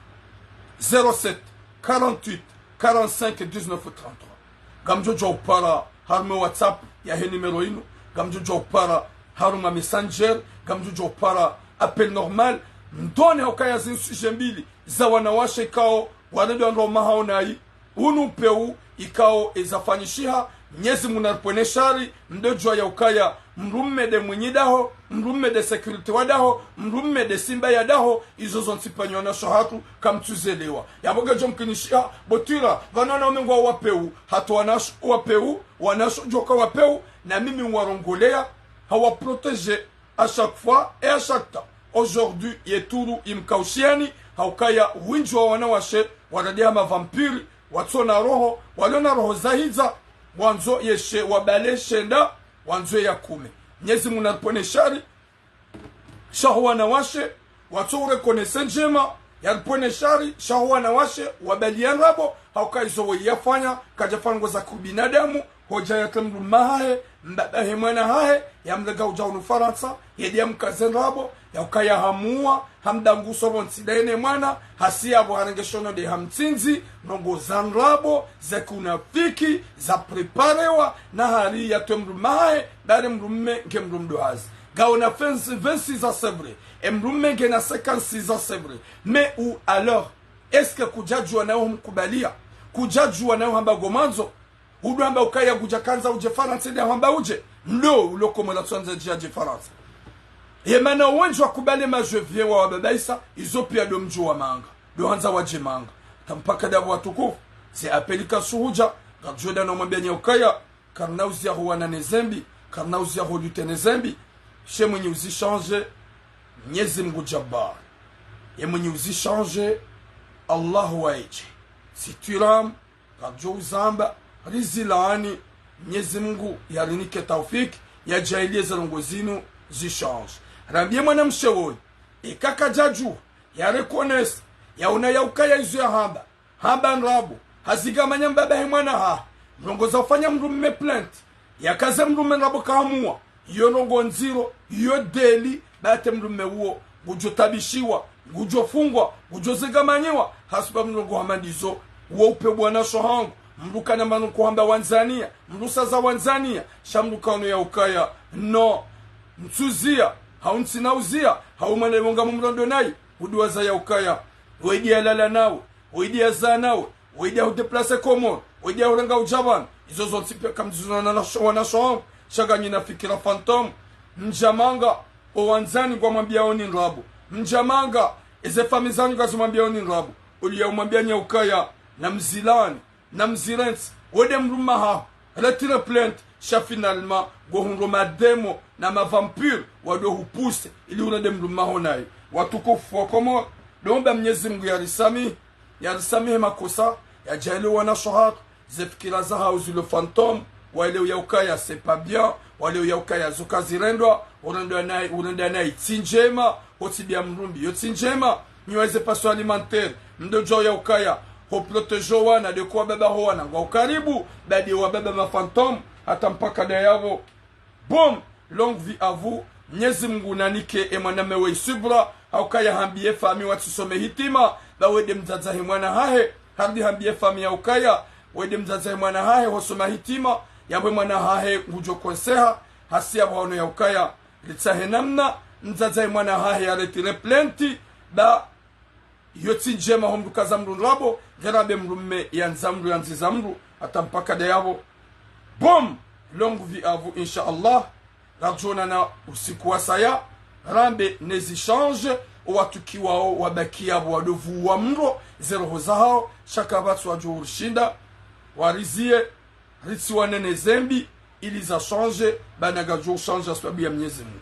Zéro sept, quarante-huit, quarante-cinq, dix-neuf trente-trois. Ngamdjo djuwa upara harumwa WhatsApp yahe numéro inu, ngamdjo djuwa upara harumwa Messenger, ngamdjo djuwa upara appel normal, mdone ha ukaya zinu sujet mbili za wanawashe ikao, warende wandru wa mahao nayi, unu upeu ikao ezafanyishiha, Mnyezi Mungu naripvwene shari, mdo djuwa ya ukaya, mdrume nde mwinyi daho, mdrume nde sécurité wa daho, mdrume nde simba ya daho, izo zontsi pvanu wanashe wahatru, kamtsuzelewa. Yapvo ngedjo mkinishiha, bo twira, pvanu wanaume ngwao wapeu, hata wanashe wapeu, wanashe djoka wapeu, na mimi ngwarongoleya, hawa protéger à chaque fois et à chaque temps. Aujourd'hui, ye turu imkaushiani, ha ukaya windji wa wanawashe, waradiha ma vampire, watsona roho, walona roho za hidza, wandzo yeshe wabale shenda, wandzo ya kume. Mnyezi Mungu naripvwene shari, sha ho wanawashe, watso ureconnaissé ndjema, yaripvwene shari, sha ho wanawashe, wabaliya ndrabo, ha uka izo weyi yafanya, kadjafanya ngo za kibinadamu, hodja yatre mdrume hahe, mbaba he mwana hahe, yamrenge udja hunu Farantsa, yende yamkaze ndrabo, ya ukaya hamuwa, hamdanguso pvo ntsi daye ne mwana, hasi yapvo harenge shononde hamtsindzi, ndrongoo za ndrabo, za kiunafiki, za préparewa, na hari yatre mdrume hahe, bari mdrume nge mdru mduhazi. Ngaona vingt, vingt-six ans, c'est vrai. E mdrume ngena cinquante-six ans, c'est vrai. Mais ou alors, est-ce que kudjadjuwa nawe humkubaliya? Kudjadjuwa nawe hamba ngo mwandzo? Udo hamba ukaya ngudjakandza udje Farantsa, nde hamba udje? Ndo, ulo Komori tswandza djadje Farantsa. Ye mana wendji wakubali ma je viens wawababaisa, izo piya ndo mdjo wa manga, ndo handza wadje manga. Hata mpaka ndapvo watukufu, ze appel kasuhudja, ngamdjo enda no mwambiya nyaukaya, karina uziya ho wana ne zembi, karina uziya ho lute ne zembi, she mwenye uzi changer, Mnyezi Mngu Jabbar. Ye mwenye uzi changer, Allahu waedje. Sitwiram, ngamdjo uzamba, rizilaani, Mnyezi Mngu yarinike taufiki, yadjaaliye ze ndrongoo zinu zi changer. Rambiye mwanamshe woyi, eka kadjadjuwa, ya reconnaître, yaona yaukaya izo yahamba, hamba ndrabo, hazingamanya mbaba he mwana hahe, ndrongoo za ufanya mdrume plainte, yakaze mdrume ndrabo kahamua, iyo ndrongoo ndziro, iyo délit, ba hata mdrume uwo, ngudjo tabishiwa, ngudjo fungwa, ngudjo zingamanyiwa, hasibabu ndrongoo hama ndizo, uwo upve bwana sho hangu, mdru kana manu kuhamba wandzaniya, mdru saza wandzaniya, sha mdru kaono yaukaya, no, mtsuziya, hau ntsina uziya, hau mwana iwo ngamumrondo nayi, udiwaza yaukaya, wediya lala nawe, wediya zaa nawe, wediya hudéplacer Komori, wediya hurenga udja pvanu, izo zontsi piya kamdzizona na sho-, wana sho hangu, sha nganyina fikira fantôme, mdja manga, owandzani ngwamwambiyao ni ndrabo, mdja manga, eze famiyi zanyu ngazimwambiyao ni ndrabo, uliya umwambiya nyaukaya, na mzilaani, na mzirentsi, wende mdrume haho, retire plainte, sha finalement, ngohundro madémon, na mavampire, wado hupousser, ili urende mdrume haho naye. Watukufu wa Komori, ndo mba Mnyezi Mngu yarisamihi, yarisamihi makosa, yadjaaliye wana sho hatru, ze fikira zahao zilo fantôme, waelewe yaukaya c'est pas bien, waelewe yaukaya zo kazirendwa, urendwa nayi, urendwa nayi tsi ndjema, ho tsi biya mdru mbi, yo tsi ndjema, nyi waheze passoire alimentaire, mdodjuwa yaukaya, ho protéger wana, de kuwa baba ho wana, ngwao karibu, ba de wababa ma fantôme, hata mpaka ndayapvo. Bon, longue vie à vous. Mnyezi Mngu nanike e mwanamme we subra, haukaya hambiye famiyi watsisome hitima, ba wende mdzadze he mwana hahe, harudi hambiye famiyi haukaya, wende mdzadze he mwana hahe hosoma hitima, yapvo e mwana hahe ngudjo konseha, hasi yapvo haono yaukaya, ritsahe namna, mdzadze he mwana hahe ya retire plainte, ba iyo tsi ndjema ho mdru kaza mdru ndrabo, ngera be mdrume yandza mdru yandziza mdru, hata mpaka ndayapvo. Bon, longue vie à vous, insha Allah. Ngadjo onana usiku wa saya, rambe nezi changer, owatru kiwao wabaki yapvo wado vuwa mro, ze roho zahao, sha kapvatsi wadjo urishinda, wariziye, ritsiwane ne zembi, ili za changer, ba na ngadjo uchanger sababu ya Mnyezi Mngu.